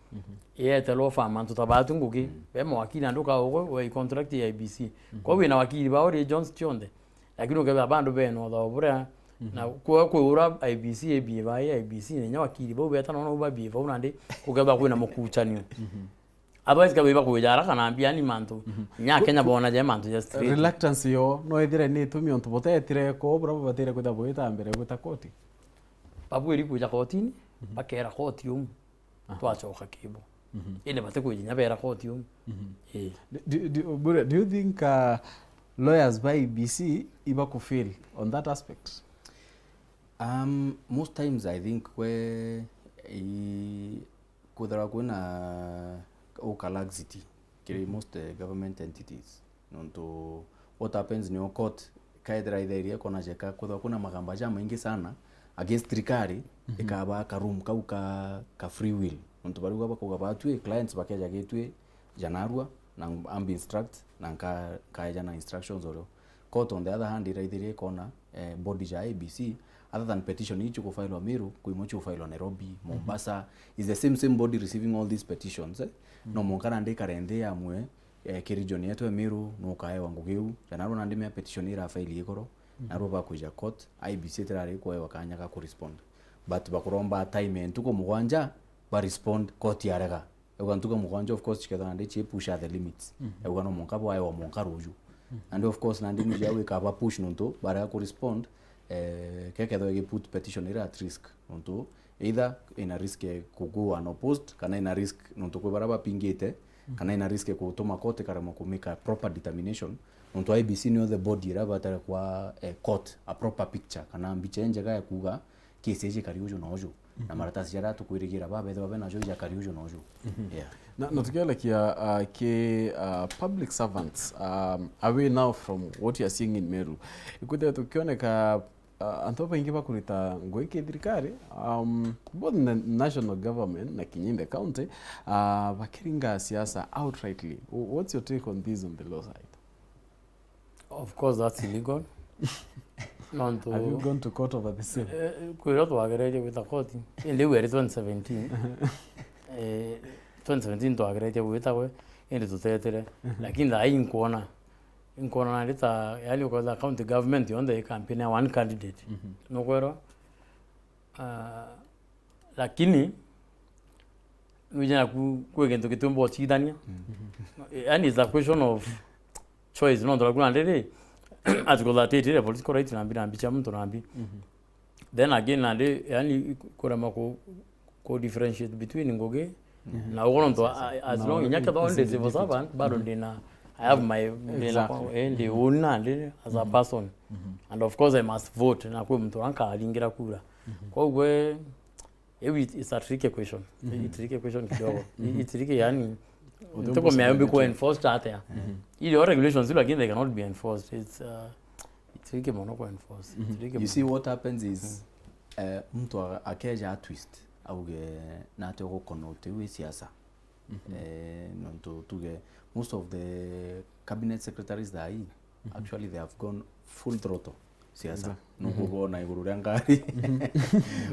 Yete law firm, antu ta batu ngugi, be mawakiri andu ka ugwe, we contract ya I B C. Kwa wina wakiri bao regions cionthe. Lakini ukethira bandu bena uthao buria, na kwa kwi ura I B C ebie bai I B C, na inya wakiri bau beta nona uba bie bau nandi, ukethira kwina mukuchanio. Otherwise, kabe iba kwija haraka na mbia ni mantu. Nya Kenya bona je mantu ja straight. Reluctance yo, no ithire ni itumi ontu butetire ko, bura bubatire kwitha bwita mbere gwita koti. babwiri kwija kotini, bakera koti umu, twacoka kibo. Indi batikwija inya bera koti umu. Ii. Do, do, do, Bure, do you think uh, lawyers ba I E B C iba ku fail on that aspect? Um, most times I think kwe i, kwithirwa kwina uka laxity kiri most eh, government entities, nontu what happens nio court kaethira ithairie kona jeka kwithirwa kwina magamba jamaingi sana against thirikari, ikaba ka room kau ka, ka free will, nontu bariuga bakauga batwi clients bakeja gitwi janarua na amb instruct na nka, nkaeja na instructions orio. Court on the other hand iraithiria ikona eh, body ja I E B C, other than petition iu ciugufailwa Meru, kwi imwe ciugufailwa Nairobi, Mombasa, is the same same body receiving all these petitions eh? No mwanka nandi ikare nthi yamwe eh, ki region yetu ya Meru nukaewa ngugi iu, ja narua nandi mea petition irafaili igoro, narua bakwija court, I E B C itirari kuewa kanya ga ku respond, but bakuromba time ya ntuku mugwanja ba respond, court yarega. Auga ntuku mugwanja, of course, cikethwa nandi ci push at the limits. Auga no mwanka bwaewa mwanka ruju. Nandi of course nandi niji au ikaba push nontu barega ku respond, eh, kekethwa igi put petition ira at risk, nontu either ina risk ya kugua unopposed kana ina risk nontu kwi bara bapingite, kana ina risk ya gutuma court ikaremwa ku make a proper determination, nontu I E B C nio the body ira batare kwa eh, court a proper picture kana mbicha injega ya kuga case iji kari uju na uju, na maratasi jaria tukwirigira babethirwa bena jo ijakari uju na uju. Yeah. Na, na tukielekia uh, ki uh, public servants, um, away now from what you are seeing in Meru, ikwithira tukioneka uh, antu babaingi bakurita ngugi ki thirikari, um, both in the national government na kinya in the county, uh, bakiringa siasa outrightly. Wh- what's your take on this on the law side? Of course that's illegal. Nontu Have you gone to court over the same? Eh, kwira twageretie gwita koti indi iu eri twenty seventeen. Eh, twenty seventeen twageretie gwita gwe, indi tutetire. Lakini thaa ii nkwona, nkwona nandi ta, yani, ukoza county government yonthe i campaign ya one candidate. Nukwirwa? Ah, lakini nwije naku kwi gintu gitiumba ucithania. Yani it's a question of choice, nontu naku nandi ri, article thirty-eight iri political right nambi nambi cia muntu nambi. Then again nandi, yani, kurema ku, ku differentiate between ngugi na ugo, nontu a- as long inya kethwa ndi civil servant bado ndina, I have my, ndina, eh, ndi own nandi as a person, and of course I must vote na kwi muntu uria nkaringira kura. Koguo eh, Iu it- it's a tricky question. It's a tricky question kidogo. It's tricky, yani, ntukumea yumbi ku enforced atia. Ile all regulations, lakini they cannot be enforced. It's uh, it's tricky mono ku enforce. It's tricky You see, what happens is eh, mtu a- akeja a twist auge nate ugukona uti wi siasa. Eh, nontu tuge most of the cabinet secretaries thaa ii actually they have gone full throttle siasa. Exactly. Nukubona iguru ria ngari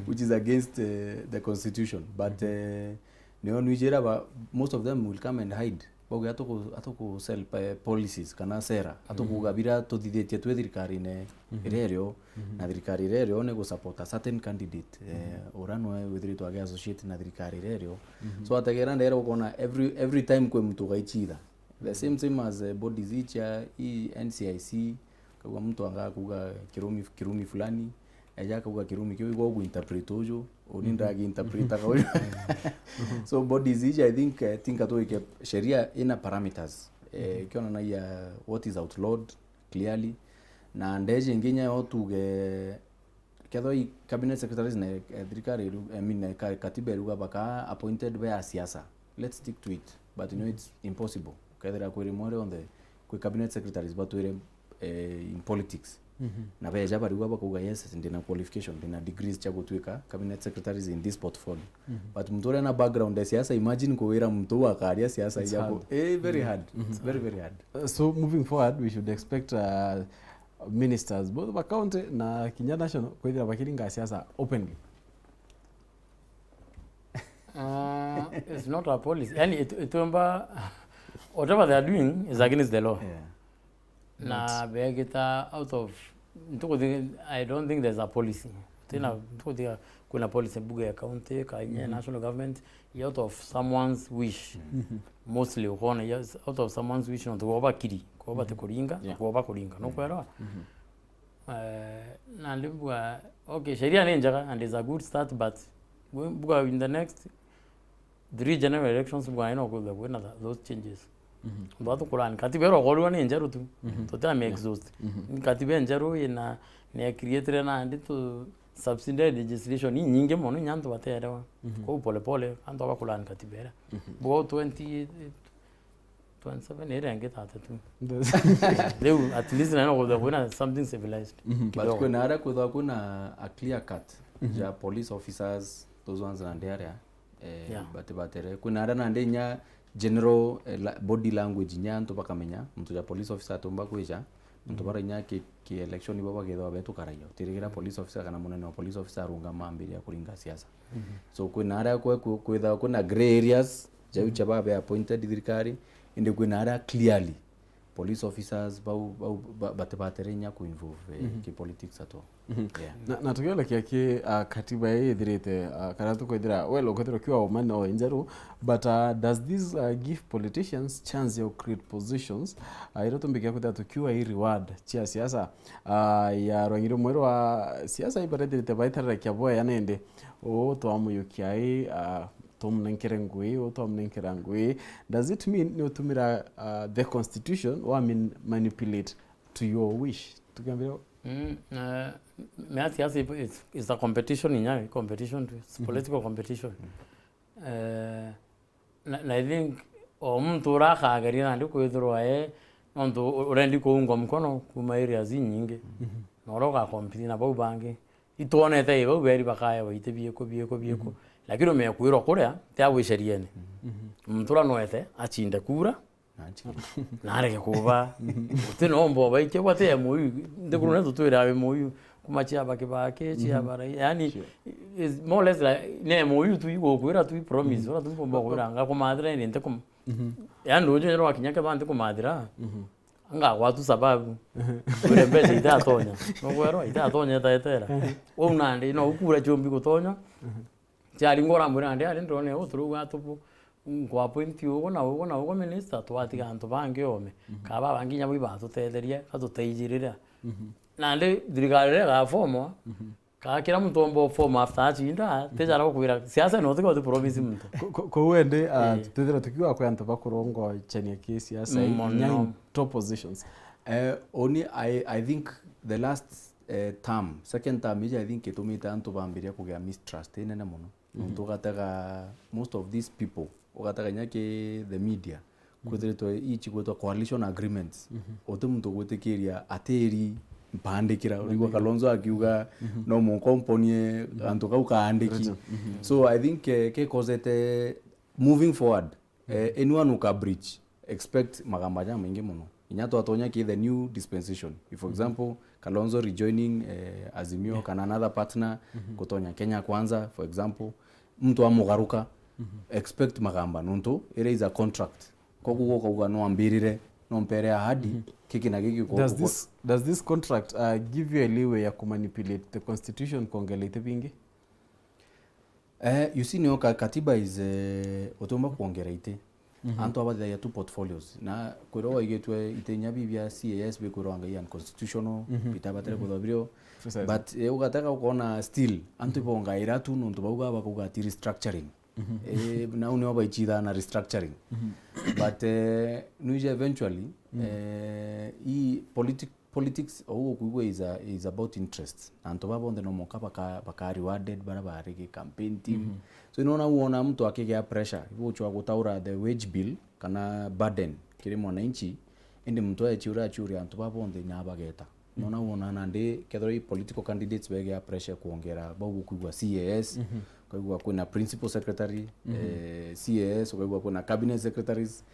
which is against uh, the constitution, but uh, nio nwijira ba most of them will come and hide bauge atuku atuku sell pa- policies kana sera atukuga bira tuthithitie twi thirikarine iria irio, na thirikari iria irio ni gu support a certain candidate eh, ura nwe withiritwe agi associate na thirikari iria irio. So ategera ndere ukona every every time kwi muntu ugaichitha the same same as uh, bodies icha i N C I C, kauga muntu anga kuga kirumi kirumi fulani, eja akauga kirumi kiu igwa ugu interpret uju, uni ndagi interpret aga uju. So bodies icha, I think uh, tinka tuike sheria ina parameters eh, kionanagia what is outlawed clearly, na ndeje nginya yo tuge kethwa i cabinet secretaries na eh, thirikari iru- I mean eh, ka- katiba iruga baka appointed be a siasa, let's stick to it, but you know it's impossible kethira kwi rimwe rionthe kwi cabinet secretaries batwire eh, in politics na beja bariuga bakauga yes ndina qualification ndina degrees cia gutwika cabinet secretaries in this portfolio, but muntu uria na background ya siasa, imagine kuwira muntu uu akaria siasa. It's ijaku hard. Eh, very hard. It's very very hard. Uh, so moving forward we should expect uh, ministers both ba county na kinya national kwithira bakiringa siasa openly? Uh, it's not a policy, yani it- itumba whatever they are doing is against the law. Yeah. Na begita out of ntukuthi I don't think there's a policy. Tina ntukuthi kuna policy mbuga ya county kanye national government, out of someone's wish. Mostly ukona yes, out of someone's wish, nontu kwa bakiri kwa bate kuringa Yeah. kwa bakuringa no kwera. Eh, nandi mbua, okay, sheria ni njega and is a good start, but we- mbua in the next three general elections mbua ino kwithwa kwina tha- those changes. Mhm. Ntwa tukurani katiba iro korwa ni njeru tu. Mhm. Tutia me Yeah. exhaust. Mhm. Ni katiba njeru ina ni created nandi tu subsidiary legislation inyingi mono inya antu baterewa. Mhm. Kou pole pole antu abakurani katiba ira. Mhm. Bo twenty twenty-seven ira ingi thirty-two. Riu at least nayo kwithwa kwina something civilized. Mhm. But kidogo. Kwina aria kwithwa kwina a clear cut Mhm. ja police officers, those ones nandi aria, eh, Yeah. but batere. Kwina aria nandi inya general, eh, la- body language inya antu bakamenya muntu ja police officer atumba kwija, muntu Mhm. bara inya ki, ki election ibo bagethwa betukaragia. Utirigira police officer kana munene wa police officer arungama ambiria kuringa siasa. Mhm. So kwina aria kwe- kwe- kwithwa kwina grey areas, jau Mhm. cha babe appointed thirikari, indi kwina aria clearly police officers bau, bau ba- batibatere inya ku involve, eh, Mhm. ki politics at all. Mhm. Yeah. Na, na tukielekia ki, uh, katiba ii ithirite, uh, kana tukwithira, well, ukwithira ukiwa uma no injeru, but, uh, does this, uh, give politicians chance ya create positions, uh, iria tumbikia kwithira tukiwa i reward cia siasa, uh, ya rwangi rumwe rwa siasa ibarethirite baitarira kia boya nindi, uu twamuyukia i, uh, tumunenkere ngui, uu twamunenkera ngui. Does it mean ni utumira, uh, the constitution wa min- manipulate to your wish? Tukiambira Mm, eh, mea siasa is, is a competition inya, competition tu, it's Mhm. political competition. Mhm. Eh, na, na I think o muntu uria akageria nandi kwithirwa e nontu u- urendi kuungwa mkono kuma areas inyingi. Mhm. Na uria ugakompiti na bau bangi. Itwonete i bau beri bakaewa iti biiku, biiku, biiku. Mhm. Lakini umekwirwa kuria, ti agwiceriene. Mhm. Muntu uria noete, acinde kura, na areke kuba. Uti no mbo baikia, bwate M O U, nthikuru Mhm. netu twira M O U, kuma ciaba Kibaki, Mhm. ciaba Raila. Yani, Sure. is more or less like, ni M O U tu igukwira tu, i promise, Mhm. ura tu mbomba kwira, ngakumathira ni ntikum. Mhm. Yani, nduju nyoro wakinya keba ntikumathira, Mhm. ngagwatu sababu. Mhm. Wire mbeca itatonya. Nugwerwa itatonya etaetera. Mhm. Wau nandi, no ukura ciumbi gutonya. Mhm. Ciari ngora mwira nandi ari ndone u turuga tubu nkwa appoint ugu na ugu na ugu minister, twatiga antu bangi ome. Mhm. Kaba bangi nyabo ibatutetheria, batuteijirira. Mhm. Nandi thirikari ria gafomwa, Mhm. ka kira muntu omba form after achinda, Mhm. tejara gukwira siasa no tiga uti promise muntu. Ko- ko- kou endi, ah, Eh. twithira tukiuga kwi antu bakurongochania ki siasa, Mm, inya mono. in top positions. Eh, oni, I, I think the last, eh, term, second term iji, I think itumite antu bambiria kugia mistrust inene mono. Mhm. Nontu ugatega most of these people, ugatega inya ki the media, Mhm. kwithiritwe ichi gwitwa coalition agreements. Mhm. Uti muntu ugwitikiria atiri mpandikira, urigwa Kalonzo akiuga, Mhm. no munkomponie Mhm. antu kau kaandiki. Written. Mhm. So I think, eh, kikozete moving forward, eh, anyone who can breach, expect magamba jamaingi mono. Inya twatonya ki the new dispensation. If, for Mhm. example, Kalonzo rejoining, eh, Azimio Yeah. kana another partner, Mhm. gutonya Kenya Kwanza, for example, muntu amugaruka, Mhm. expect magamba, nontu ira is a contract. Koguo gukauga no ambirire, no mpere ahadi, Mhm. kiki na kiki ku- Does ku- this, does this contract, uh, give you a leeway ya kumanipulate the constitution kuongela iti bingi? Eh, you see, nio ka- katiba is, eh, utiumba kuongera iti. Mhm. Antu abathithagia tu portfolios. Na kwirwa waigitwe iti inya bi bia C A S bikwirwa ngai unconstitutional, Mhm. bitabatire Mhm. kwithwa birio. Precisely. But, eh, ugatega ukona still, antu Mhm. ibongaira tu nontu bauga bakauga ati restructuring. Mhm. Eh, nau nio baichithaa na restructuring. Mhm. But, eh, nuija eventually, Mhm. eh, i politic- politics, ou ukwigua is a, is about interest. Na antu baa bonthe no mwanka baka, baka rewarded, baria bari gi campaign team. Mhm. So, inona wona muntu akigea pressure, ibu uchwa gutaura the wage bill, kana burden, kiri mwananchi, indi muntu echiura achiuria antu baa bonthe inya bageta. Mhm. Nona wona nandi, kethirwa i political candidates begea pressure kuongera, bau ukwigua C A S, Mhm. ukaigua kwina principal secretary, Mhm. eh, C A S, ukaigua kwina cabinet secretaries,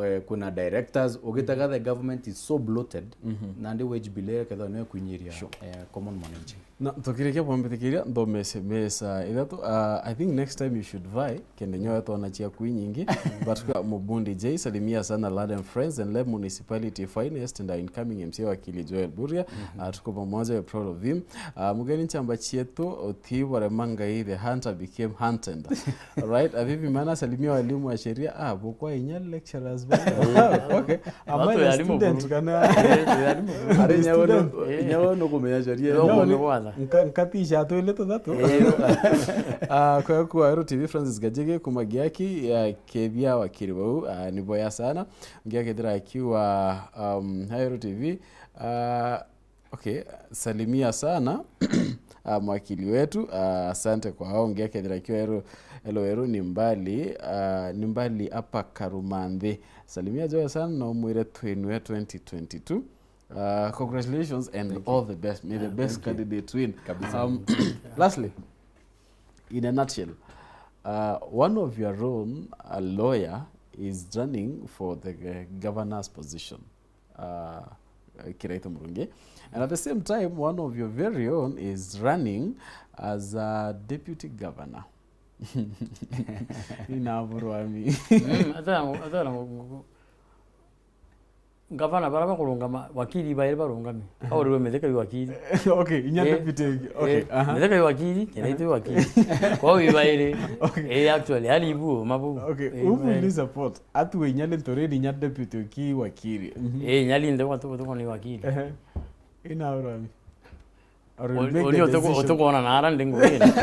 eh, kwina directors, ugitega the government is so bloated, Mhm. nandi wage bill ira kethwa niyo kwinyiria, Sure. eh, common mwananchi. Na tukirikia bwambitikiria, nthome S M S, ah, ithatu. Ah, I think next time you should vie, kende nyowe twona ciaku inyingi, but kwa Mubundi J, salimia sana Lad and friends and Leb Municipality Finest and our incoming M C A wakili Joel Buria. Mhm. Ah, tuko pamoja, we're proud of him. Ah, mugeni nchamba chietu, Otiware Mangai, the hunter became hunted. Right, Abibi Mana, salimia walimu wa sheria. Ah, bukwa inya lecturers. Okay. Am I the student kana? Ari nyawe no, nyawe no kumenya sharia. Nka-, nkatisha twili tuthatu. Ah, kwa kwa Ero T V, Francis Gajege kuma Giaki, ah, kethia wakiri bau, ah, ni boya sana. Ngiakethira akiwa, um, hi Ero T V. Ah, okay, salimia sana, ah, mwakili wetu, ah, asante kwa hao. Ngiakethira akiwa Ero, Ero, Ero ni mbali, ah, ni mbali hapa Karumanthi. Salimia Joya sana na umwire twinue twenty twenty-two. Uh, congratulations and all the best. May the best candidate win. Kabisa. Um, lastly, in a nutshell, uh, one of your own, a lawyer, is running for the, uh, governor's position. Uh, Kiraitu Murungi. And at the same time, one of your very own is running as a deputy governor. Inaburwami. Mm, ata, ata na gu-, gu-, gu-, ngavana bara bakurungama, wakili bairi barungami. Aha. Au riwe Mithika yu wakili. Okay, inya deputy. Okay, aha. Mithika yu wakili, Kiraitu yu wakili. Kwa hiyo ibairi. Okay. Eh, actually, ali ibu, mabu. Okay, who will you support? Atu inya ni toreri inya deputy ki wakili. Mhm. Eh, inya linde kwa tu, tu ni wakili. Ehe. Inaburwami. Ori utukwona nara ndi ngugine.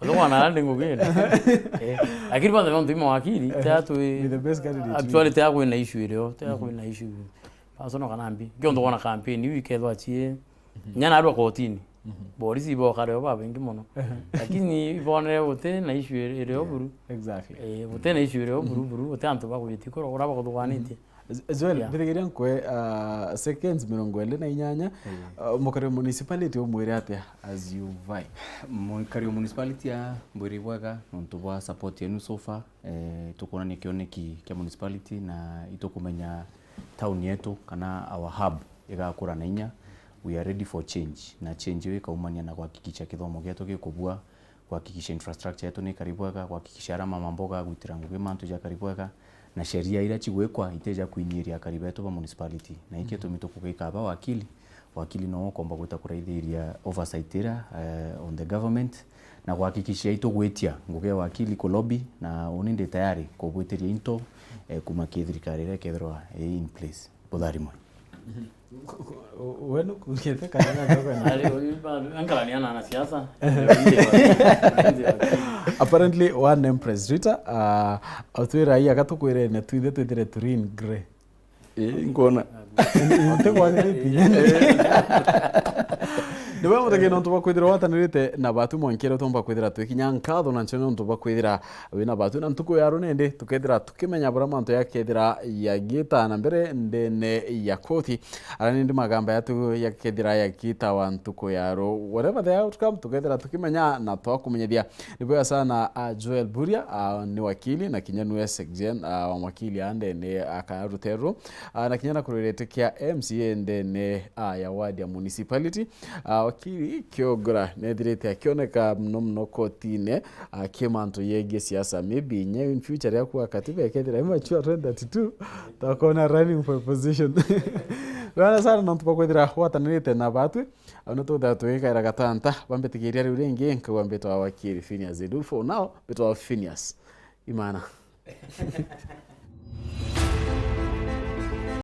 Utukwona nara ndi ngugine. Eh, lakini bado nontu ima wakili, tia twi. May the best candidate win. Actually, tia kwina issue irio, tia kwina issue. Personal kana mbi. Kio ntukwona campaign iu ikethwa chie. Nyana arwa kotini. Borisi ibo kareo babengi mono. Lakini ibonere uti na issue irio buru. Exactly. Eh, uti na issue irio buru buru, uti antu bagwiti koro ura bakuthugwanitie. Z-, Joel, mbithigiria nkwe, uh, seconds mirongo iri na inyanya. Uh, mukari wa municipality umwire atia as you vie? Mukari wa municipality a mbwire bwega nontu bwa support yenu so far. Eh, tukwonania kioneki kia municipality na itukumenya town yetu kana our hub igakura na inya. We are ready for change. Na change iyo ikaumania na kuhakikisha kithomo gietu gikubua, kuhakikisha infrastructure yetu ni ikari bwega, kuhakikisha aria mama mboga agwitira ngugi mantu jakari bwega, na sheria iria cigwikwa itija kwinyiria akari betu ba municipality. Na iki gitumi tukugika aba wakili, wakili no ukomba gwita kuraithiria oversight iria, eh, on the government, na kuhakikisha itugwitia ngugi ya wakili ku lobby, na uni ndi tayari kubwitiria into, eh, kuma ki thirikari iria ikethirwa i in place. Butharimwe. We nukuugite kana na ndogo na ari uyu ba ankarania na wanasiasa. Apparently, one Empress Rita, uh, utwira ai agatukwirene twithe twithire turin grey. Eh, ngona. Nte kwagiriti. Niwe mutheke nontu bwa kwithira watanirite na batu mwankire tumba kwithira twikinya nkatho na nchene nontu bwa kwithira wina batu na ntuku ya runende tukethira tukimenya bura mantu yakethira yagita na mbere ndene ya koti. Ara nindi magamba yatu yakethira yagita wa ntuku ya ru. Whatever the outcome, tukethira tukimenya na twakumenyethia. Ni bwega sana, ah, Joel Buria, ah, ni wakili na kinya niwe secgen, ah, wa mwakili a ndene, ah, kana ruteru, ah, na kinya na kurwirite kia M C A ndene, ah, ya ward ya municipality. Ah, wakili Kiogora nethirite akioneka muno muno kotine, ah, ki mantu yegie siasa. Maybe nye in future riaku wa katiba ikethira i mature twenty thirty-two, twakona running for position. Bwana sana nontu bwa kwithira watanirite na batwi, au ni tuthira tugikaira gatanta. Bambitikiria riu ringi, nkauga mbitwa wakili Phineas Edul. For now, mbitwa Phineas Imana.